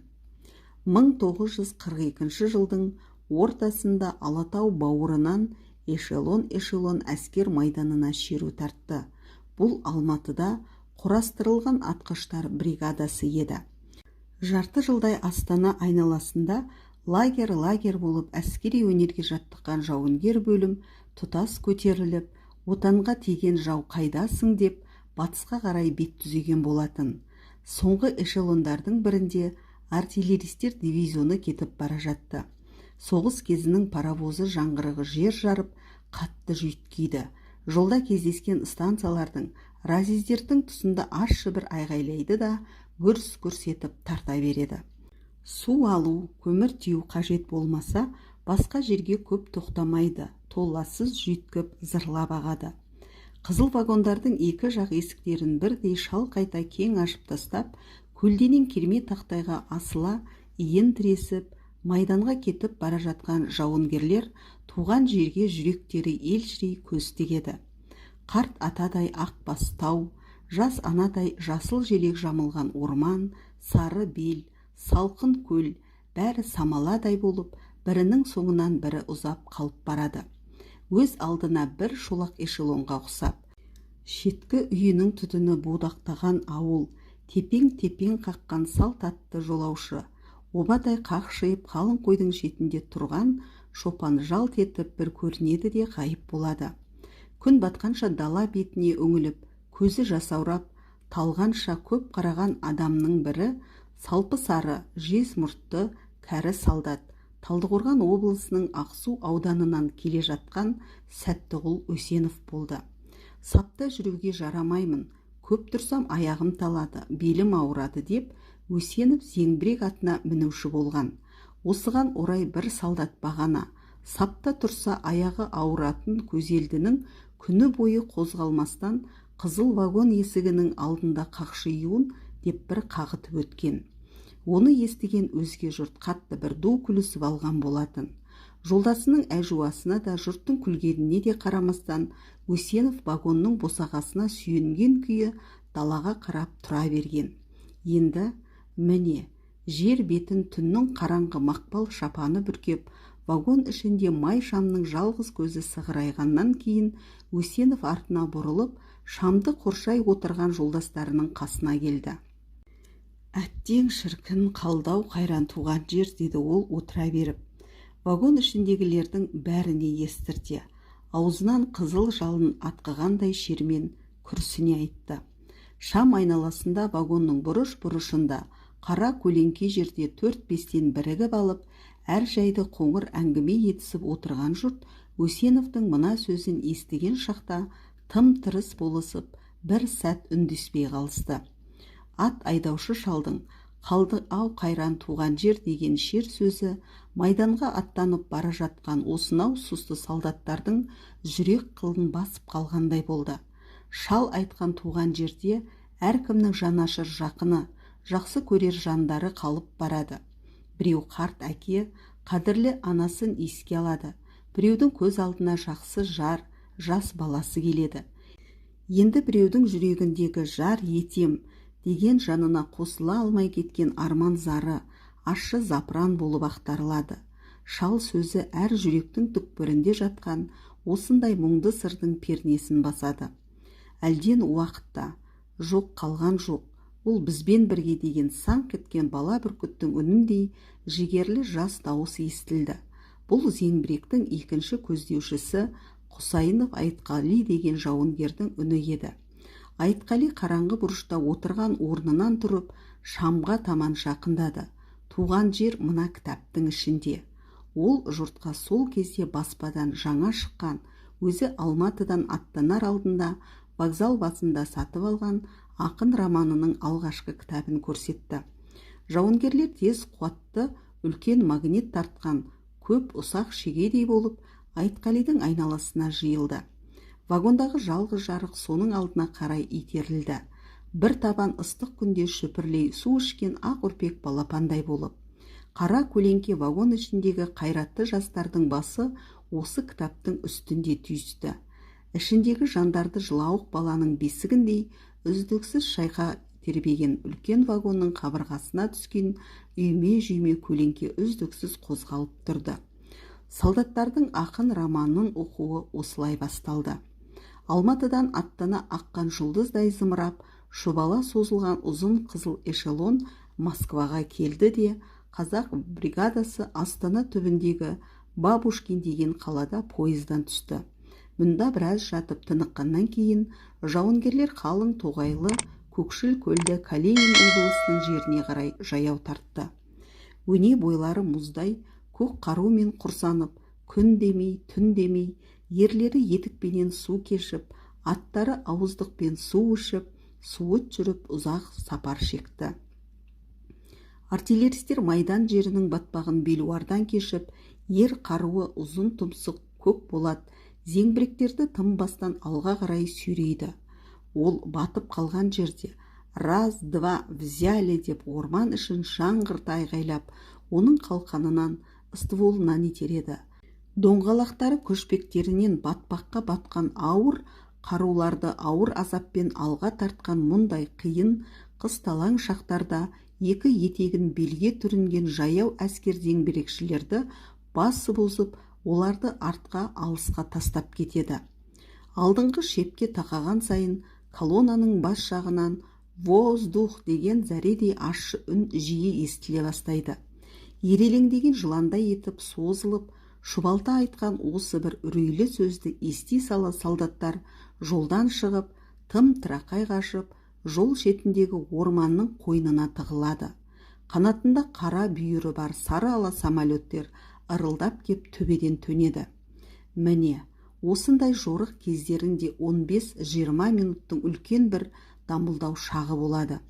A: 1942 жылдың ортасында Алатау бауырынан эшелон-эшелон әскер майданына шеру тартты. Бұл Алматыда құрастырылған атқыштар бригадасы еді. Жарты жылдай Астана айналасында лагер-лагер болып әскери өнерге жаттыққан жауынгер бөлім тұтас көтеріліп, отанға тиген жау қайдасың деп батысқа қарай бет түзеген болатын. Соңғы эшелондардың бірінде артиллеристер дивизионы кетіп бара жатты. Соғыс кезінің паровозы жаңғырығы жер жарып, қатты жүйткиді. Жолда кездескен станциялардың, разъездердің тұсында ащы бір айғайлайды да, гүрс-гүрс етіп тарта береді. Су алу, көмір тию қажет болмаса, басқа жерге көп тоқтамайды, толассыз жүйткіп зырлап ағады. Қызыл вагондардың екі жақ есіктерін бірдей шалқайта кең ашып тастап, көлденең керме тақтайға асыла иін тіресіп, майданға кетіп бара жатқан жауынгерлер туған жерге жүректері елжірей көз тігеді. Қарт атадай ақ бас тау, жас анадай жасыл желек жамылған орман, сары бел, салқын көл, бәрі самаладай болып, бірінің соңынан бірі ұзап қалып барады. Өз алдына бір шолақ эшелонға ұқсап, шеткі үйінің түтіні будақтаған ауыл, тепең-тепең қаққан салт атты жолаушы, обадай қақшиып қалың қойдың шетінде тұрған шопан жалт етіп бір көрінеді де ғайып болады. Күн батқанша дала бетіне үңіліп, көзі жасаурап, талғанша көп қараған адамның бірі салпы сары, жез мұртты кәрі солдат, Талдықорған облысының Ақсу ауданынан келе жатқан Сәттіғұл Өсенов болды. Сапта жүруге жарамаймын, көп тұрсам аяғым талады, белім ауырады деп Өсенов зеңбірек атына мінуші болған. Осыған орай бір солдат бағана, сапта тұрса аяғы ауыратын көзелдінің күні бойы қозғалмастан қызыл вагон есігінің алдында қақшиюын деп бір қағытып өткен. Оны естіген өзге жұрт қатты бір ду күлісіп алған болатын. Жолдасының әжуасына да, жұрттың күлгеніне де қарамастан Өсенов вагонның босағасына сүйенген күйі далаға қарап тұра берген. Енді міне жер бетін түннің қараңғы мақпал шапаны бүркеп, вагон ішінде май шамның жалғыз көзі сығырайғаннан кейін Өсенов артына бұрылып, Шамды қоршай отырған жолдастарының қасына келді. «Әттең, шіркін, қалды-ау қайран туған жер», – деді ол отыра беріп. Вагон ішіндегілердің бәріне естірте, аузынан қызыл жалын атқығандай шермен күрсіне айтты. Шам айналасында, вагонның бұрыш-бұрышында, қара көлеңке жерде төрт-бестен бірігіп алып, әр жайды қоңыр әңгіме етісіп отырған жұрт Өсеновтің мына сөзін естіген шақта тым-тырыс болысып, бір сәт үндеспей қалысты. Ат айдаушы шалдың «Қалды-ау қайран туған жер» деген шер сөзі майданға аттанып бара жатқан осынау сұсты солдаттардың жүрек қылын басып қалғандай болды. Шал айтқан туған жерде әркімнің жанашыр жақыны, жақсы көрер жандары қалып барады. Біреу қарт әке, қадірлі анасын еске алады, біреудің көз алдына жақсы жар, жас баласы келеді. Енді біреудің жүрегіндегі жар етем деген жанына қосыла алмай кеткен арман зары ащы запыран болып ақтарылады. Шал сөзі әр жүректің түкпірінде жатқан осындай мұңды сырдың пернесін басады. Әлден уақытта «Жоқ, қалған жоқ, ол бізбен бірге» деген саңқ еткен бала бүркіттің үніндей жігерлі жас дауыс естілді. Бұл зеңбіректің екінші көздеушісі Құсайынов Айтқали деген жауынгердің үні еді. Айтқали қараңғы бұрышта отырған орнынан тұрып, шамға таман жақындады. «Туған жер мына кітаптың ішінде». Ол жұртқа сол кезде баспадан жаңа шыққан, өзі Алматыдан аттанар алдында вокзал басында сатып алған «Ақын» романының алғашқы кітабын көрсетті. Жауынгерлер тез қуатты үлкен магнит тартқан көп ұсақ шегедей болып Айтқалидың айналасына жиылды. Вагондағы жалғыз жарық соның алдына қарай итерілді. Бір табан ыстық күнде шүпірлей су ішкен ақ үрпек балапандай болып, қара көлеңке вагон ішіндегі қайратты жастардың басы осы кітаптың үстінде түйісті. Ішіндегі жандарды жылауық баланың бесігіндей үздіксіз шайқа тербеген үлкен вагонның қабырғасына түскен үйме-жүйме көлеңке үздіксіз қозғалып тұрды. Солдаттардың «Ақын» романын оқуы осылай басталды. Алматыдан аттана аққан жұлдыздай зымырап, шұбала созылған ұзын қызыл эшелон Москваға келді де, қазақ бригадасы Астана түбіндегі Бабушкин деген қалада пойыздан түсті. Мұнда біраз жатып тыныққаннан кейін жауынгерлер қалың тоғайлы, көкшіл көлді Калинин облысының жеріне қарай жаяу тартты. Өне бойлары мұздай көк қарумен құрсанып, күн демей, түн демей, ерлері етікпенен су кешіп, аттары ауыздықпен су ішіп, суыт жүріп ұзақ сапар шекті. Артиллеристер майдан жерінің батпағын белуардан кешіп, ер қаруы ұзын тұмсық көк болат зеңбіректерді тынбастан алға қарай сүйрейді. Ол батып қалған жерде «Раз, два, взяли!» деп орман ішін жаңғырта айғайлап, оның қалқанынан, стволынан итереді. Доңғалақтары көшпектерінен батпаққа батқан ауыр қаруларды ауыр азаппен алға тартқан мұндай қиын, қысталаң шақтарда екі етегін белге түрінген жаяу әскер зеңбірекшілерді басып озып, оларды артқа, алысқа тастап кетеді. Алдыңғы шепке тақаған сайын колоннаның бас жағынан «Воздух!» деген зәредей ащы үн жиі естіле бастайды. Ирелеңдеген жыландай етіп созылып, шұбалта айтқан осы бір үрейлі сөзді ести сала солдаттар жолдан шығып, тым тырақай қашып, жол шетіндегі орманның қойнына тығылады. Қанатында қара бүйірі бар сары ала самолеттер ырылдап кеп төбеден төнеді. Міне, осындай жорық кездерінде 15-20 минуттың үлкен бір дамылдау шағы болады.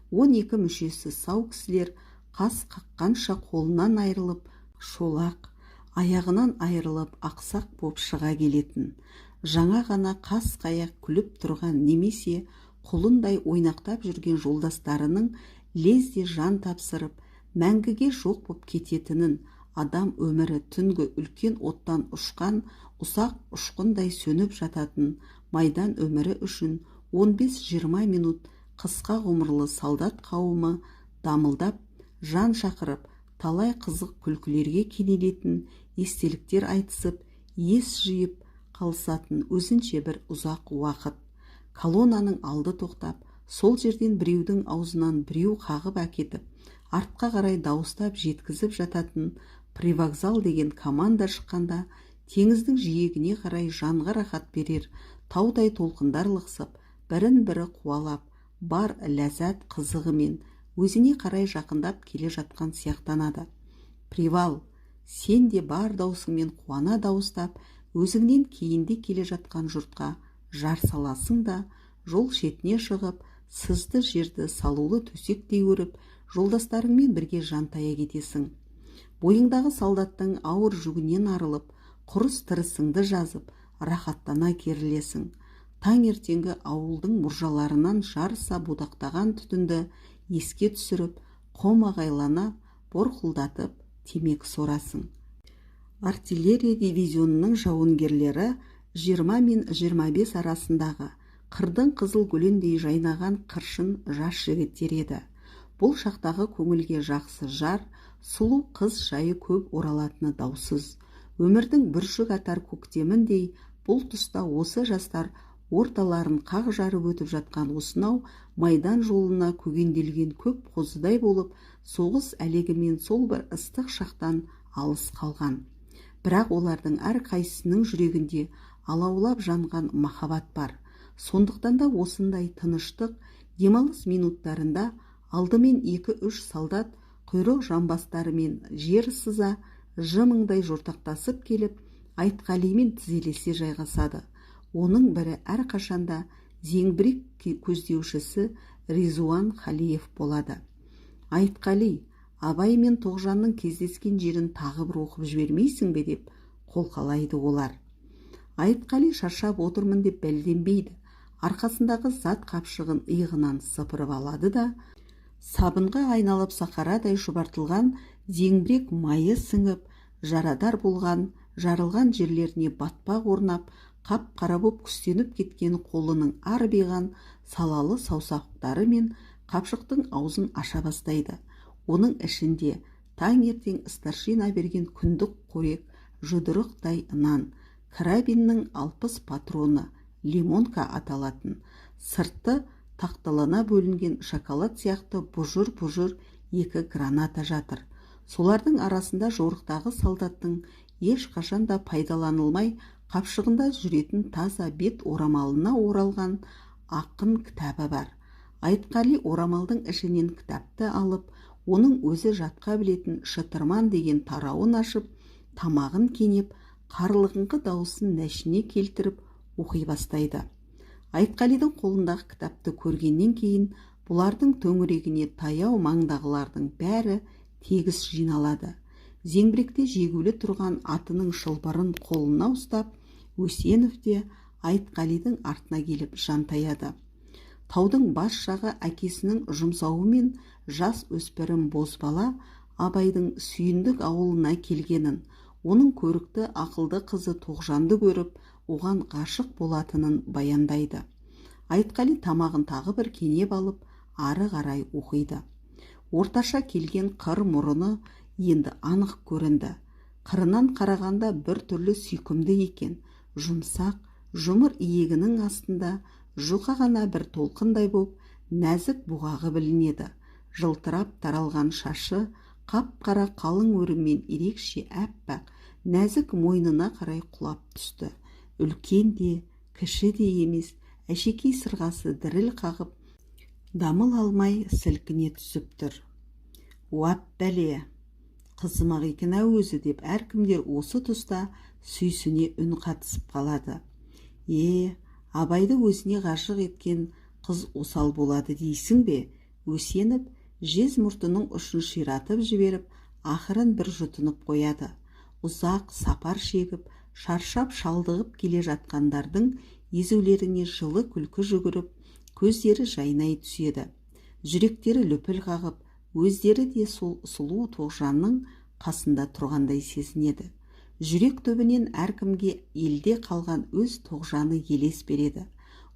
A: 12 мүшесі сау кісілер қас қаққанша қолынан айырылып, шолақ, аяғынан айырылып, ақсақ боп шыға келетін, жаңа ғана қас-қаяқ күліп тұрған немесе құлындай ойнақтап жүрген жолдастарының лезде жан тапсырып, мәңгіге жоқ боп кететінін, адам өмірі түнгі үлкен оттан ұшқан ұсақ ұшқындай сөніп жататын майдан өмірі үшін 15-20 минут қысқа ғұмырлы солдат қауымы дамылдап, жан шақырып, талай қызық күлкілерге кенелетін естеліктер айтысып, ес жиып қалысатын өзінше бір ұзақ уақыт. Колоннаның алды тоқтап, сол жерден біреудің аузынан біреу қағып әкетіп, артқа қарай дауыстап жеткізіп жататын «Привокзал» деген команда шыққанда, теңіздің жиегіне қарай жанға рахат берер таудай толқындар лықсып, бірін-бірі қуалап, бар ләззат қызығымен өзіне қарай жақындап келе жатқан сияқтанады. «Привал!» Сен де бар даусыңмен қуана дауыстап, өзіңнен кейінде келе жатқан жұртқа жар саласың да, жол шетіне шығып, сызды жерді салулы төсектей өріп, жолдастарыңмен бірге жантая кетесің. Бойыңдағы солдаттың ауыр жүгінен арылып, құрыс тырысыңды жазып, рахаттана керілесің. Таңертеңгі ауылдың мұржаларынан жарыса будақтаған түтінді еске түсіріп, қомағайлана борқылдатып темекі сорасың. Артиллерия дивизионының жауынгерлері 20 мен 25 арасындағы, қырдың қызыл гүліндей жайнаған қыршын жас жігіттер еді. Бұл шақтағы көңілге жақсы жар, сұлу қыз жайы көп оралатыны даусыз. Өмірдің бүршік атар көктеміндей бұл тұста осы жастар орталарын қақ жарып өтіп жатқан осынау майдан жолына көгенделген көп қозыдай болып, соғыс әлегімен сол бір ыстық шақтан алыс қалған. Бірақ олардың әрқайсысының жүрегінде алаулап жанған махаббат бар. Сондықтан да осындай тыныштық, демалыс минуттарында алдымен екі-үш солдат құйрық жамбастарымен жер сыза, жымыңдай жортақтасып келіп, Айтқалимен тізелесе жайғасады. Оның бірі әрқашанда зеңбірек көздеушісі Ризуан Халиев болады. «Айтқали, Абай мен Тоғжанның кездескен жерін тағы бір оқып жібермейсің бе?» деп қолқалайды олар. Айтқали шаршап отырмын деп бәлденбейді. Арқасындағы зат қапшығын иығынан сыпырып алады да, сабынға айналып сақарадай шұбартылған зеңбірек майы сіңіп, жарадар болған, жарылған жерлеріне батпақ орнап, қап-қара боп күстеніп кеткен қолының арбиған салалы саусақтарымен қапшықтың аузын аша бастайды. Оның ішінде таңертең старшина берген күндік қорек, жұдырықтай нан, карабиннің 60 патроны, лимонка аталатын, сырты тақталана бөлінген шоколад сияқты бұжыр-бұжыр екі граната жатыр. Солардың арасында жорықтағы солдаттың ешқашан да пайдаланылмай, қапшығында жүретін таза бет орамалына оралған ақын кітабы бар. Айтқали орамалдың ішінен кітапты алып, оның өзі жатқа білетін «Шытырман» деген тарауын ашып, тамағын кенеп, қарлығыңқы дауысын нәшіне келтіріп оқи бастайды. Айтқалидың қолындағы кітапты көргеннен кейін бұлардың төңірегіне таяу маңдағылардың бәрі тегіс жиналады. Зеңбіректе жегулі тұрған атының шылбырын қолына ұстап, Өсенов те Айтқалидың артына келіп жантаяды. Таудың бас жағы әкесінің жұмсауымен жас өспірім бозбала Абайдың Сүйіндік ауылына келгенін, оның көрікті ақылды қызы Тоғжанды көріп, оған ғашық болатынын баяндайды. Айтқали тамағын тағы бір кенеп алып, ары қарай оқиды. Орташа келген қыр мұрыны енді анық көрінді. Қырынан қарағанда бір түрлі сүйкімді екен. Жұмсақ, жұмыр иегінің астында жұқа ғана бір толқындай боп, нәзік бұғағы білінеді. Жылтырап таралған шашы қап-қара қалың өріммен ерекше әппақ, нәзік мойнына қарай құлап түсті. Үлкен де, кіші де емес, әшекей сырғасы діріл қағып, дамыл алмай сілкіне түсіп тұр. «Уап бәле, қызымақ екен-ау өзі», деп әркімдер осы тұста сүйсіне үн қатысып қалады. «Е, Абайды өзіне ғашық еткен қыз осал болады дейсің бе?» Өсеніп жез мұртының ұшын ширатып жіберіп, ақырын бір жұтынып қояды. Ұзақ сапар шегіп, шаршап шалдығып келе жатқандардың езулеріне жылы күлкі жүгіріп, көздері жайнай түседі. Жүректері лүпіл қағып, өздері де сол сұлу Тоғжанның қасында тұрғандай сезінеді. Жүрек түбінен әркімге елде қалған өз Тоғжаны елес береді.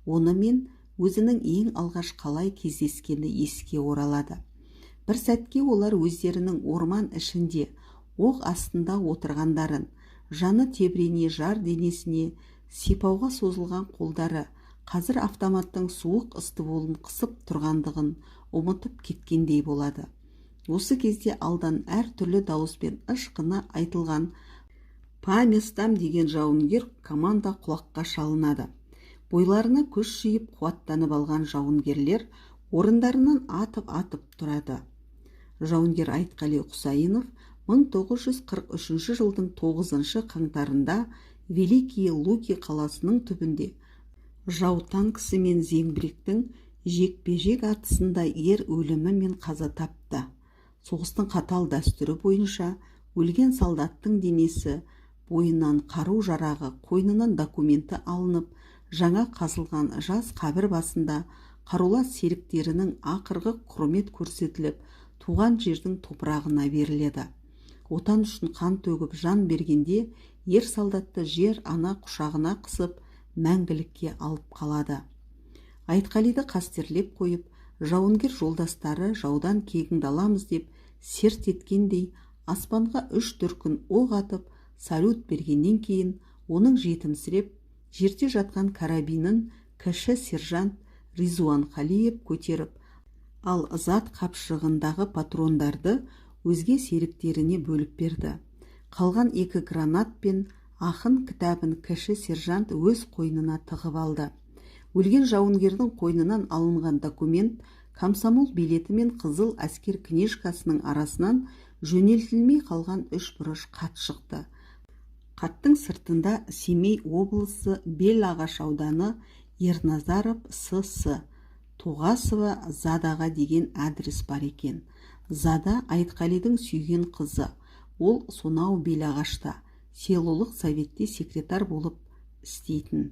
A: Онымен өзінің ең алғаш қалай кездескені еске оралады. Бір сәтке олар өздерінің орман ішінде оқ астында отырғандарын, жаны тебірене жар денесіне сипауға созылған қолдары Қазір автоматтың суық стволын қысып тұрғандығын ұмытып кеткендей болады. Осы кезде алдан әр түрлі дауыспен ышқына айтылған «По местам!» деген жауынгер команда құлаққа шалынады. Бойларына күш жиып, қуаттанып алған жауынгерлер орындарынан атып-атып тұрады. Жауынгер Айтқали Құсайынов 1943 жылдың 9 қаңтарында Великие Луки қаласының түбінде жау танкісі мен зеңбіректің жекпе-жек атысында ер өлімімен қаза тапты. Соғыстың қатал дәстүрі бойынша өлген солдаттың денесі бойынан қару-жарағы, қойнынан документі алынып, жаңа қазылған жас қабір басында қарулас серіктерінің ақырғы құрмет көрсетіліп, туған жердің топырағына беріледі. Отан үшін қан төгіп, жан бергенде ер солдатты жер ана құшағына қысып, мәңгілікке алып қалады. Айтқалиды қастерлеп қойып, жауынгер жолдастары жаудан кегіңді аламыз деп серт еткендей, аспанға үш дүркін оқ атып, салют бергеннен кейін оның жетімсіреп жерде жатқан карабинін кіші сержант Ризуан Қалиев көтеріп, ал зат қапшығындағы патрондарды өзге серіктеріне бөліп берді. Қалған екі гранат пен ақын кітабын кіші сержант өз қойнына тығып алды. Өлген жауынгердің қойнынан алынған документ комсомол билеті мен қызыл әскер книжкасының арасынан жөнелтілмей қалған үш бұрыш хат шықты. Хаттың сыртында Семей облысы, Белағаш ауданы, Ерназаров С.С. Тоғасова Задаға деген адрес бар екен. Зада Айтқалидың сүйген қызы. Ол сонау Белағашта селолық советте секретарь болып істейтін.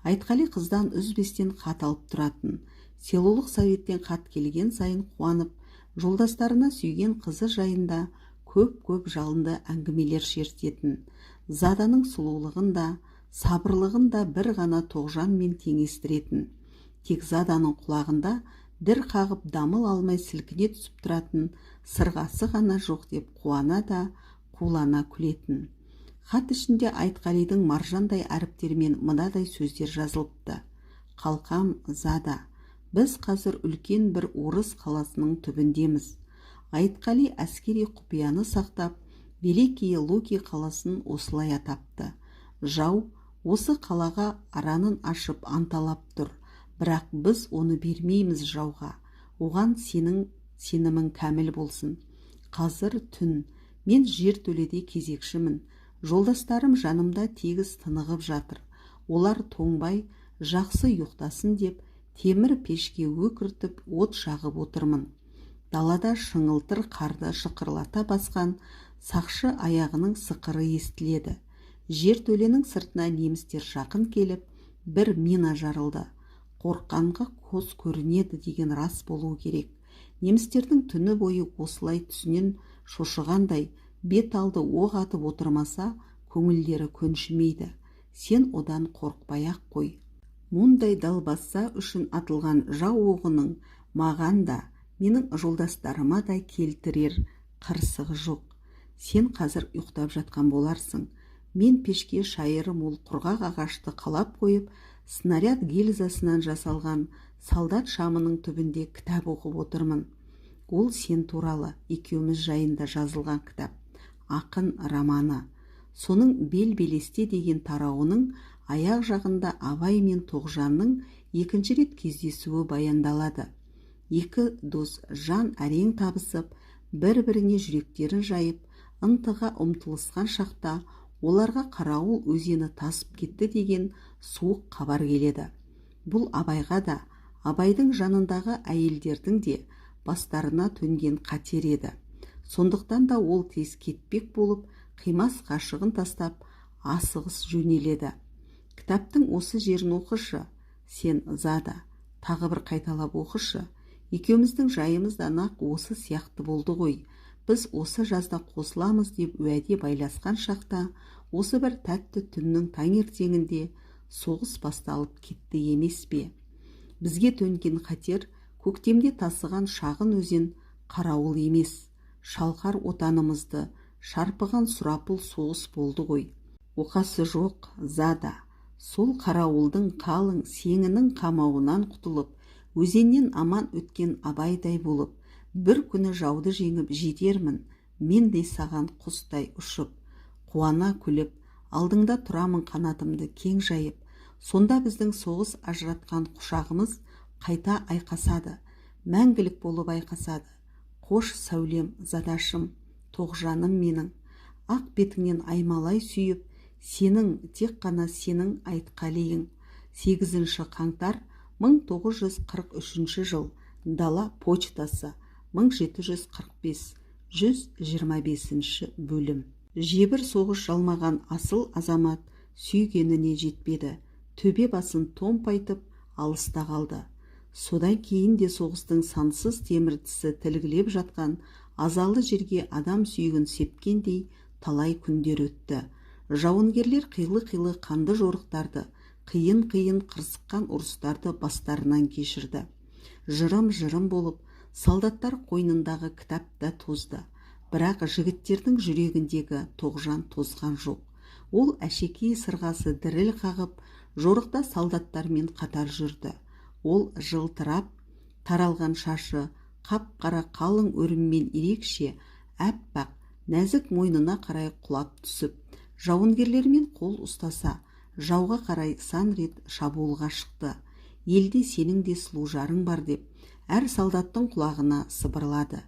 A: Айтқали қыздан үзбестен хат алып тұратын. Селолық советтен хат келген сайын қуанып, жолдастарына сүйген қызы жайында көп-көп жалынды әңгімелер шертетін. Заданың сұлулығын да, сабырлығын да бір ғана Тоғжанмен теңестіретін. Тек Заданың құлағында дір қағып, дамыл алмай сілкіне түсіп тұратын сырғасы ғана жоқ деп қуана да, қулана күлетін. Хат ішінде Айтқалидың маржандай әріптермен мынадай сөздер жазылыпты: «Қалқам Зада, біз қазір үлкен бір орыс қаласының түбіндеміз». Айтқали әскери құпияны сақтап, Великие Луки қаласын осылай атапты. «Жау осы қалаға аранын ашып анталап тұр, бірақ біз оны бермейміз жауға. Оған сенің сенімің кәміл болсын. Қазір түн, мен жертөледе кезекшімін. Жолдастарым жанымда тегіс тынығып жатыр. Олар тоңбай, жақсы ұйықтасын деп, темір пешке өкіртіп от жағып отырмын. Далада шыңылтыр қарды шықырлата басқан сақшы аяғының сықыры естіледі. Жертөленің сыртына немістер жақын келіп, бір мина жарылды. Қорыққанға көз көрінеді деген рас болуы керек. Немістердің түні бойы осылай түсінен шошығандай бет алды оқ атып отырмаса, көңілдері көншімейді. Сен одан қорықпай-ақ қой. Мұндай далбаса үшін атылған жау оғының маған да, менің жолдастарыма да келтірер қырсығы жоқ. Сен қазір ұйықтап жатқан боларсың. Мен пешке шайыры мол құрғақ ағашты қалап қойып, снаряд гильзасынан жасалған солдат шамының түбінде кітап оқып отырмын. Ол сен туралы, екеуміз жайында жазылған кітап. Ақын романы. Соның «Бел белесте» деген тарауының аяқ жағында Абай мен Тоғжанның екінші рет кездесуі баяндалады. Екі дос жан әрең табысып, бір-біріне жүректерін жайып, ынтыға ұмтылысқан шақта оларға Қарауыл өзені тасып кетті деген суық хабар келеді. Бұл Абайға да, Абайдың жанындағы әйелдердің де бастарына төнген қатер еді. Сондықтан да ол тез кетпек болып, қимас ғашығын тастап, асығыс жөнеледі. Кітаптың осы жерін оқышы, сен, Зада, тағы бір қайталап оқышы. Екеуміздің жайымыз да нақ осы сияқты болды ғой. Біз осы жазда қосыламыз деп уәде байласқан шақта, осы бір тәтті түннің таңертеңінде соғыс басталып кетті емес пе? Бізге төнген қатер көктемде тасыған шағын өзен Қарауыл емес, шалқар отанымызды шарпыған сұрапыл соғыс болды ғой. Оқасы жоқ, Зада. Сол қарауылдың қалың сеңінің қамауынан құтылып, өзеннен аман өткен Абайдай болып, бір күні жауды жеңіп жетермін, мен де саған құстай ұшып, қуана күліп, алдыңда тұрамын қанатымды кең жайып. Сонда біздің соғыс ажыратқан құшағымыз қайта айқасады, мәңгілік болып айқасады. Қош, сәулем, задашым, Тоғжаным менің, ақ бетіңнен аймалай сүйіп, сенің, тек қана сенің Айтқалиың. 8 қаңтар 1943 жыл, дала почтасы, 1745, 125 бөлім. Жебір соғыс жалмаған асыл азамат сүйгеніне жетпеді, төбе басын томпайтып алыста қалды. Содан кейін де соғыстың сансыз темір тісі тілгілеп жатқан азалы жерге адам сүйегін сепкендей талай күндер өтті. Жауынгерлер қилы-қилы қанды жорықтарды, қиын-қиын қырсыққан ұрыстарды бастарынан кешірді. Жырым-жырым болып, солдаттар қойнындағы кітап та тозды. Бірақ жігіттердің жүрегіндегі Тоғжан тозған жоқ. Ол әшекей сырғасы діріл қағып, жорықта солдаттармен қатар жүрді. Ол жылтырап таралған шашы қап-қара қалың өріммен ерекше әппақ нәзік мойнына қарай құлап түсіп, жауынгерлермен қол ұстаса, жауға қарай сан рет шабуылға шықты. Елде сенің де сұлу жарың бар деп, әр солдаттың құлағына сыбырлады,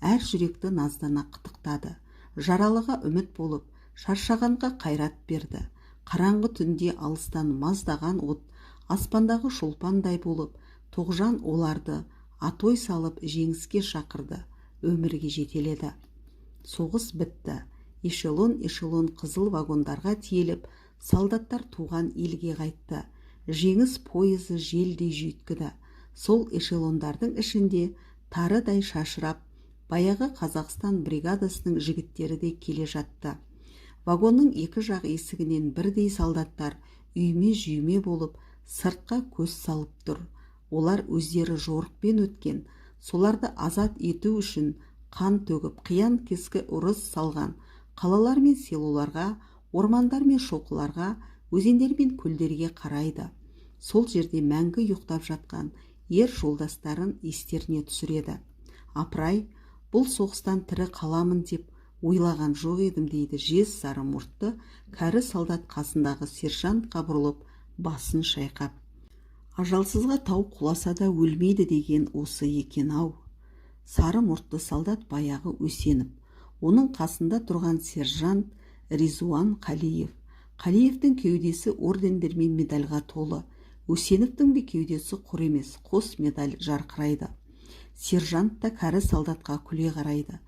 A: әр жүректі наздана қытықтады. Жаралыға үміт болып, шаршағанға қайрат берді. Қараңғы түнде алыстан маздаған от, аспандағы шолпандай болып, Тоғжан оларды атой салып жеңіске шақырды, өмірге жетеледі. Соғыс бітті. Эшелон-эшелон қызыл вагондарға тиеліп, солдаттар туған елге қайтты. Жеңіс пойызы желдей жүйткіді. Сол эшелондардың ішінде тарыдай шашырап, баяғы Қазақстан бригадасының жігіттері де келе жатты. Вагонның екі жақ есігінен бірдей солдаттар үйме-жүйме болып, сыртқа көз салып тұр. Олар өздері жорықпен өткен, соларды азат ету үшін қан төгіп, қиян-кескі ұрыс салған қалалар мен селоларға, ормандар мен шоқыларға, өзендер мен көлдерге қарайды. Сол жерде мәңгі ұйықтап жатқан ер жолдастарын естеріне түсіреді. Апырай, бұл соғыстан тірі қаламын деп ойлаған жоқ едім, дейді жез сары мұртты кәрі солдат қасындағы сержантқа бұрылып, басын шайқап. Ажалсызға тау құласа да өлмейді деген осы екен-ау. Сары мұртты солдат баяғы Өсенов. Оның қасында тұрған сержант Ризуан Қалиев. Қалиевтің кеудесі ордендер мен медальға толы. Өсеновтің де кеудесі құр емес, қос медаль жарқырайды. Сержант та кәрі солдатқа күле қарайды.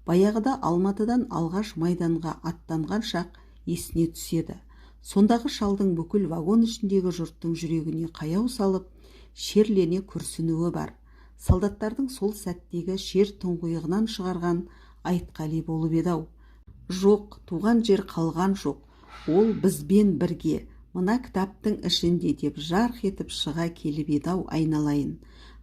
A: Баяғыда Алматыдан алғаш майданға аттанған шақ есіне түседі. Сондағы шалдың бүкіл вагон ішіндегі жұрттың жүрегіне қаяу салып, шерлене күрсінуі бар. Солдаттардың сол сәттегі шер тұңғиығынан шығарған Айтқали болып еді-ау. Жоқ, туған жер қалған жоқ, ол бізбен бірге, мына кітаптың ішінде деп жарқ етіп шыға келіп еді-ау айналайын.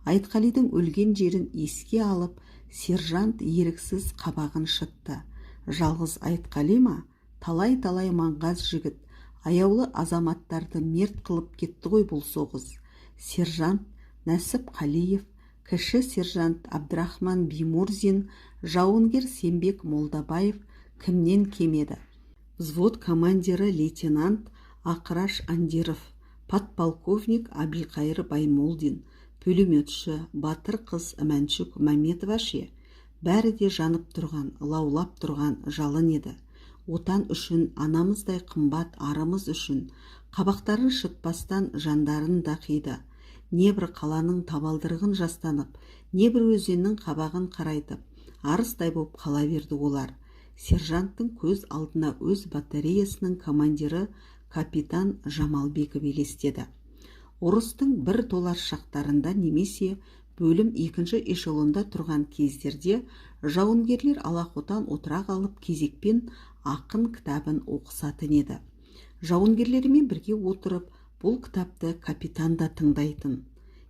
A: Айтқалидің өлген жерін еске алып, сержант еріксіз қабағын шытты. Жалғыз Айтқали ма? Талай-талай маңғаз жігіт, аяулы азаматтарды мерт қылып кетті ғой бұл соғыс. Сержант Нәсіп Қалиев, кіші сержант Абдрахман Бимурзин, жауынгер Сембек Молдабаев кімнен кемеді? Взвод командирі лейтенант Ақыраш Андиров, подполковник Әбілқайыр Баймолдин, пулеметші батыр қыз Мәншүк Мәметова ше? Бәрі де жанып тұрған, лаулап тұрған жалын еді. Отан үшін, анамыздай қымбат арымыз үшін қабақтарын шытпастан жандарын да қиды. Небір қаланың табалдырығын жастанып, небір өзеннің қабағын қарайтып, арыстай боп қала берді олар. Сержанттың көз алдына өз батареясының командирі капитан Жамалбеков елестеді. Ұрыстың бір толар шақтарында немесе бөлім екінші эшелонда тұрған кездерде жауынгерлер алақотан отыра қалып кезекпен ақын кітабын оқысатын еді. Жауынгерлермен бірге отырып, бұл кітапты капитан да тыңдайтын.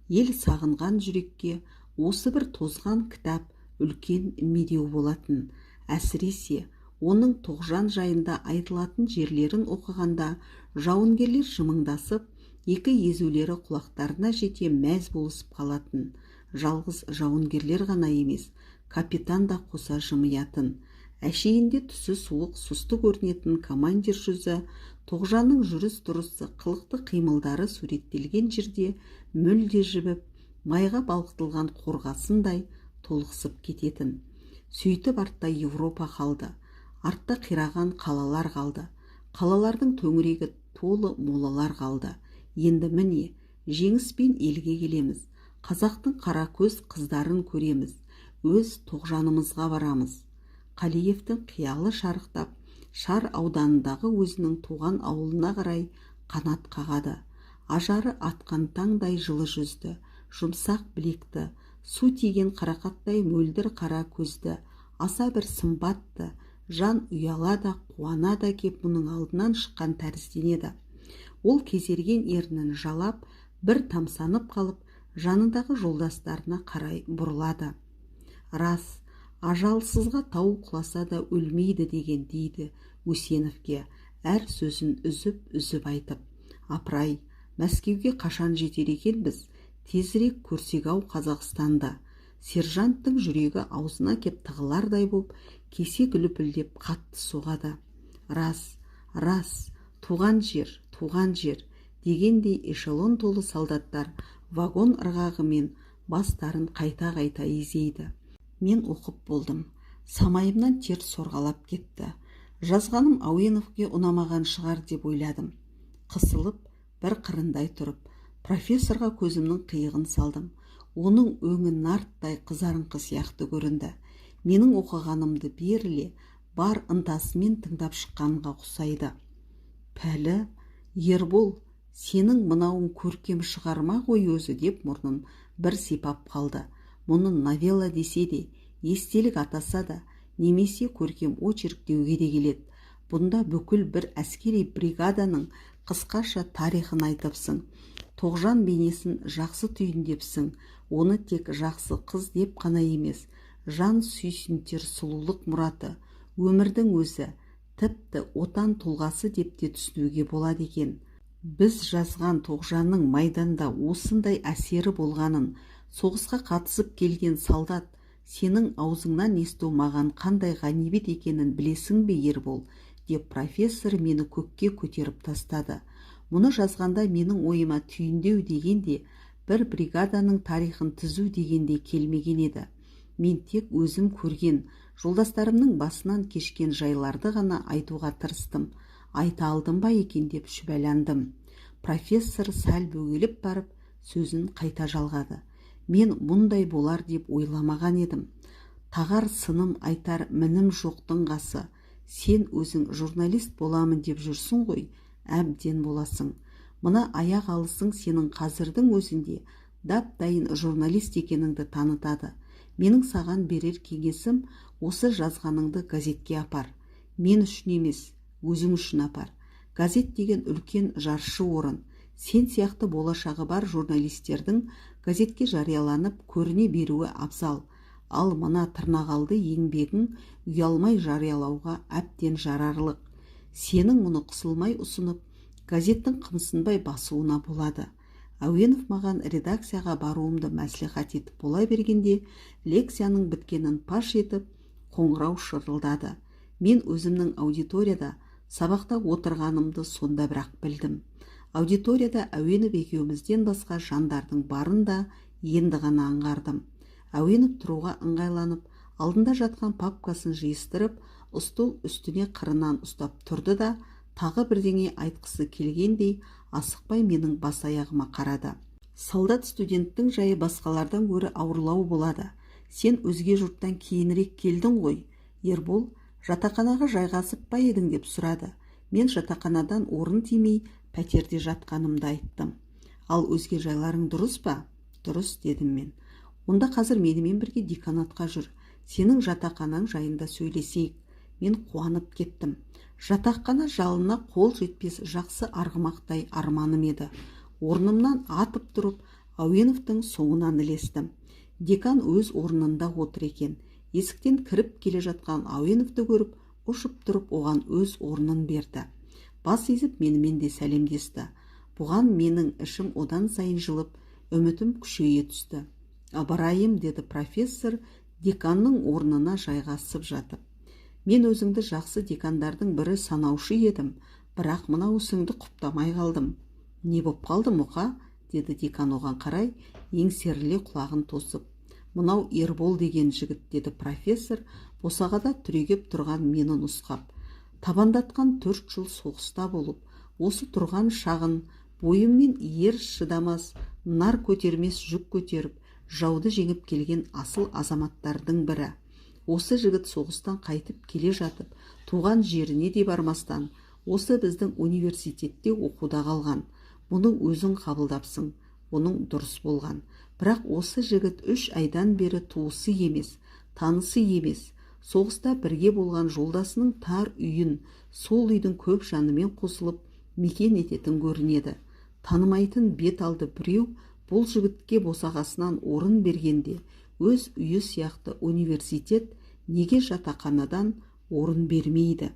A: Ел сағынған жүрекке осы бір тозған кітап үлкен медеу болатын. Әсіресе Оның Тоғжан жайында айтылатын жерлерін оқығанда жауынгерлер жымыңдасып, екі езулері құлақтарына жете мәз болысып қалатын. Жалғыз жауынгерлер ғана емес, капитан да қоса жымиятын. Әшейінде түсі суық, сұсты көрінетін командир жүзі Тоғжанның жүріс-тұрысы, қылықты қимылдары суреттелген жерде мүлде жібіп, майға балқытылған қорғасындай толықсып кететін. Сөйтіп артта Европа қалды. Артта қираған қалалар қалды. Қалалардың төңірегі толы молалар қалды. Енді міне, жеңіспен елге келеміз. Қазақтың қара көз қыздарын көреміз. Өз Тоғжанымызға барамыз. Қалиевтің қиялы шарықтап, Шар ауданындағы өзінің туған ауылына қарай қанат қағады. Ажары атқан таңдай жылы жүзді, жұмсақ білекті, су тиген қарақаттай мөлдір қара көзді, аса бір сымбатты, жан ұяла да, қуана да кеп мұның алдынан шыққан тәрізденеді. Ол кезерген ернін жалап, бір тамсанып қалып, жанындағы жолдастарына қарай бұрылады. Рас, ажалсызға тау құласа да өлмейді деген, дейді Үсеновке, әр сөзін үзіп-үзіп айтып. Апырай, Мәскеуге қашан жетер екенбіз? Тезірек көрсек-ау Қазақстанда. Сержанттың жүрегі аузына кеп тығылардай боп, кесек лүпілдеп қатты соғады. Рас, рас, туған жер, туған жер дегендей эшелон толы солдаттар вагон ырғағымен бастарын қайта-қайта изейді. Мен оқып болдым. Самайымнан тер сорғалап кетті. Жазғаным Әуеновке ұнамаған шығар деп ойладым. Қысылып, бір қырындай тұрып, профессорға көзімнің қиығын салдым. Оның өңі нарттай қызарыңқы сияқты көрінді. Менің оқығанымды беріле, бар ынтасымен тыңдап шыққанға ұқсайды. Пәлі, Ербол, сенің мынауың көркем шығарма ғой өзі, деп мұрнын бір сипап қалды. Мұны новелла десе де, естелік атаса да, немесе көркем очерк деуге де келеді. Бұнда бүкіл бір әскери бригаданың қысқаша тарихын айтыпсың. Тоғжан бейнесін жақсы түйіндепсің. Оны тек жақсы қыз деп қана емес, жан сүйсінтер сұлулық мұраты, өмірдің өзі, тіпті отан тұлғасы деп те түсінуге болады екен. Біз жазған Тоғжанның майданда осындай әсері болғанын соғысқа қатысып келген солдат сенің аузыңнан есту маған қандай ғанибет екенін білесің бе, Ербол, деп профессор мені көкке көтеріп тастады. Мұны жазғанда менің ойыма түйіндеу дегенде, бір бригаданың тарихын түзу дегенде келмеген еді. Мен тек өзім көрген, жолдастарымның басынан кешкен жайларды ғана айтуға тырыстым. Айта алдым ба екен деп шүбәландым. Профессор сәл бөгеліп барып, сөзін қайта жалғады. Мен мұндай болар деп ойламаған едім. Тағар сыным, айтар мінім жоқтың қасы. Сен өзің журналист боламын деп жүрсің ғой, әбден боласың. Мына аяқ алысың сенің қазірдің өзінде дап-дайын журналист екеніңді танытады. Менің саған берер кеңесім, осы жазғаныңды газетке апар. Мен үшін емес, өзің үшін апар. Газет деген үлкен жаршы орын. Сен сияқты болашағы бар журналистердің газетке жарияланып көріне беруі абзал. Ал мына тырнақалды еңбегің ұялмай жариялауға әбден жарарлық. Сенің мұны қысылмай ұсынып, газеттің қымсынбай басуына болады. Әуенов маған редакцияға баруымды мәслихат етіп бола бергенде, лекцияның біткенін паш етіп, қоңырау шырылдады. Мен өзімнің аудиторияда сабақта отырғанымды сонда бірақ білдім. Аудиторияда Әуенов екеумізден басқа жандардың барын да енді ғана аңғардым. Әуенов тұруға ыңғайланып, алдында жатқан папкасын жиыстырып, стол үстіне қырынан ұстап тұрды да, тағы бірдеңе айтқысы келгендей, асықпай менің бас аяғыма қарады. Солдат студенттің жайы басқалардан гөрі ауырлау болады. Сен өзге жұрттан кейінірек келдің ғой, Ербол, жатақханаға жайғасып па едің деп сұрады. Мен жатақханадан орын тимей, пәтерде жатқанымды айттым. Ал өзге жайларың дұрыс па? Дұрыс, дедім мен. Онда қазір менімен бірге деканатқа жүр. Сенің жатақханаң жайында сөйлесейік. Мен қуанып кеттім. Жатақхана жалына қол жетпес жақсы арғымақтай арманым еді. Орнымнан атып тұрып, Әуеновтің соңынан ілестім. Декан өз орнында отыр екен. Есіктен кіріп келе жатқан Әуеновті көріп, Ұшып тұрып оған өз орнын берді. Бас изіп менімен де сәлемдесті. Бұған менің ішім одан сайын жылып, үмітім күшейе түсті. «Ыбырайым», – деді профессор деканның орнына жайғасып жатып. «Мен өзіңді жақсы декандардың бірі санаушы едім, бірақ мынау ісіңді құптамай қалдым». «Не боп қалды, Мұқа?» – деді декан оған қарай еңсеріле құлағын тосып. «Мынау Ербол деген жігіт, – деді профессор босағада түрегеп тұрған мені нұсқап. Табандатқан 4 жыл соғыста болып, осы тұрған шағын бойымен ер шыдамас, нар көтермес жүк көтеріп, жауды жеңіп келген асыл азаматтардың бірі. Осы жігіт соғыстан қайтып келе жатып, туған жеріне де бармастан, осы біздің университетте оқуда қалған. Мұны өзің қабылдапсың, оның дұрыс болған. Бірақ осы жігіт 3 айдан бері туысы емес, танысы емес, соғыста бірге болған жолдасының тар үйін сол үйдің көп жанымен қосылып мекен ететін көрінеді. Танымайтын бет алды біреу бұл жігітке босағасынан орын бергенде, өз үйі сияқты университет неге жатақханадан орын бермейді?»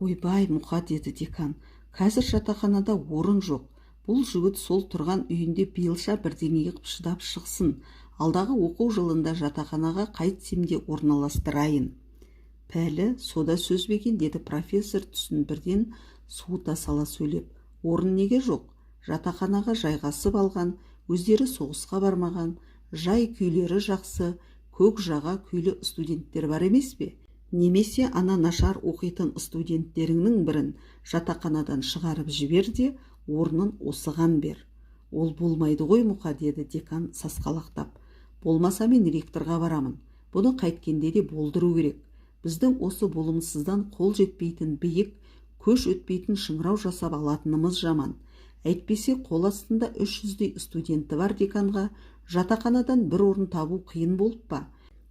A: «Ойбай, Мұқа, – деді декан, – қазір жатақханада орын жоқ. Бұл жігіт сол тұрған үйінде биылша бірдеңе қып шыдап шықсын. Алдағы оқу жылында жатақханаға қайтсем де орналастырайын». «Пәлі, сода сөз бе екен?» – деді профессор түсін бірден суыта сала сөйлеп. «Орын неге жоқ? Жатақханаға жайғасып алған, өздері соғысқа бармаған, жай күйлері жақсы, көк жаға күйлі студенттер бар емес пе? Немесе ана нашар оқитын студенттеріңнің бірін жатақханадан шығарып жібер де, орнын осыған бер». «Ол болмайды ғой, Мұқа, – деді декан сасқалақтап. – Болмаса, мен ректорға барамын. Бұны қайткенде де болдыру керек. Біздің осы болымсыздан қол жетпейтін биік, көш өтпейтін шыңырау жасап алатынымыз жаман. Әйтпесе қол астында 300-дей студенті бар деканға жатақханадан бір орын табу қиын болып па?»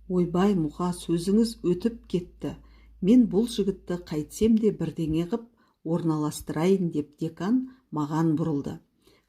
A: «Ойбай, Мұқа, сөзіңіз өтіп кетті. Мен бұл жігітті қайтсем де бірдеңе ғып орналастырайын», – деп декан маған бұрылды.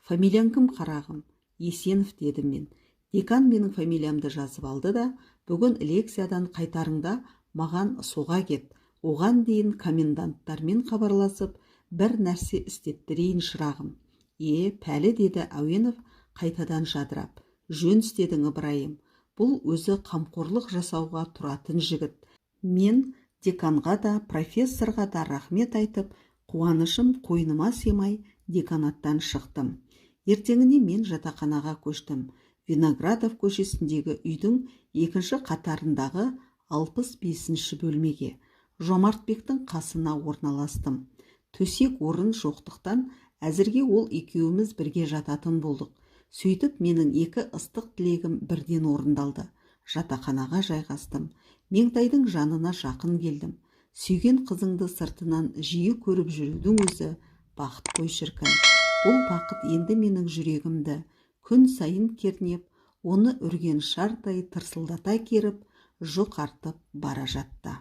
A: «Фамилияң кім, қарағым?» «Есенов», – дедім мен. Декан менің фамилиямды жазып алды да: «Бүгін лекциядан қайтарыңда маған соға кет. Оған дейін коменданттармен хабарласып, бір нәрсе істеттірейін, шырағым». «Е, пәлі, – деді Әуенов қайтадан жадырап. – Жөн істедің, Ыбырайым. Бұл өзі қамқорлық жасауға тұратын жігіт». Мен деканға да, профессорға да рахмет айтып, қуанышым қойныма сыймай деканаттан шықтым. Ертеңіне мен жатақханаға көштім. Виноградов көшесіндегі үйдің екінші қатарындағы 65-ші бөлмеге, Жомартбектің қасына орналастым. Төсек орын жоқтықтан әзірге ол екеуміз бірге жататын болдық. Сөйтіп менің екі ыстық тілегім бірден орындалды: жатақханаға жайғастым, Меңтайдың жанына жақын келдім. Сүйген қызыңды сыртынан жиі көріп жүрудің өзі бақыт қой, шіркін! Бұл бақыт енді менің жүрегімді күн сайын кернеп, оны үрген шардай тырсылдата керіп, жұқартып бара жатты.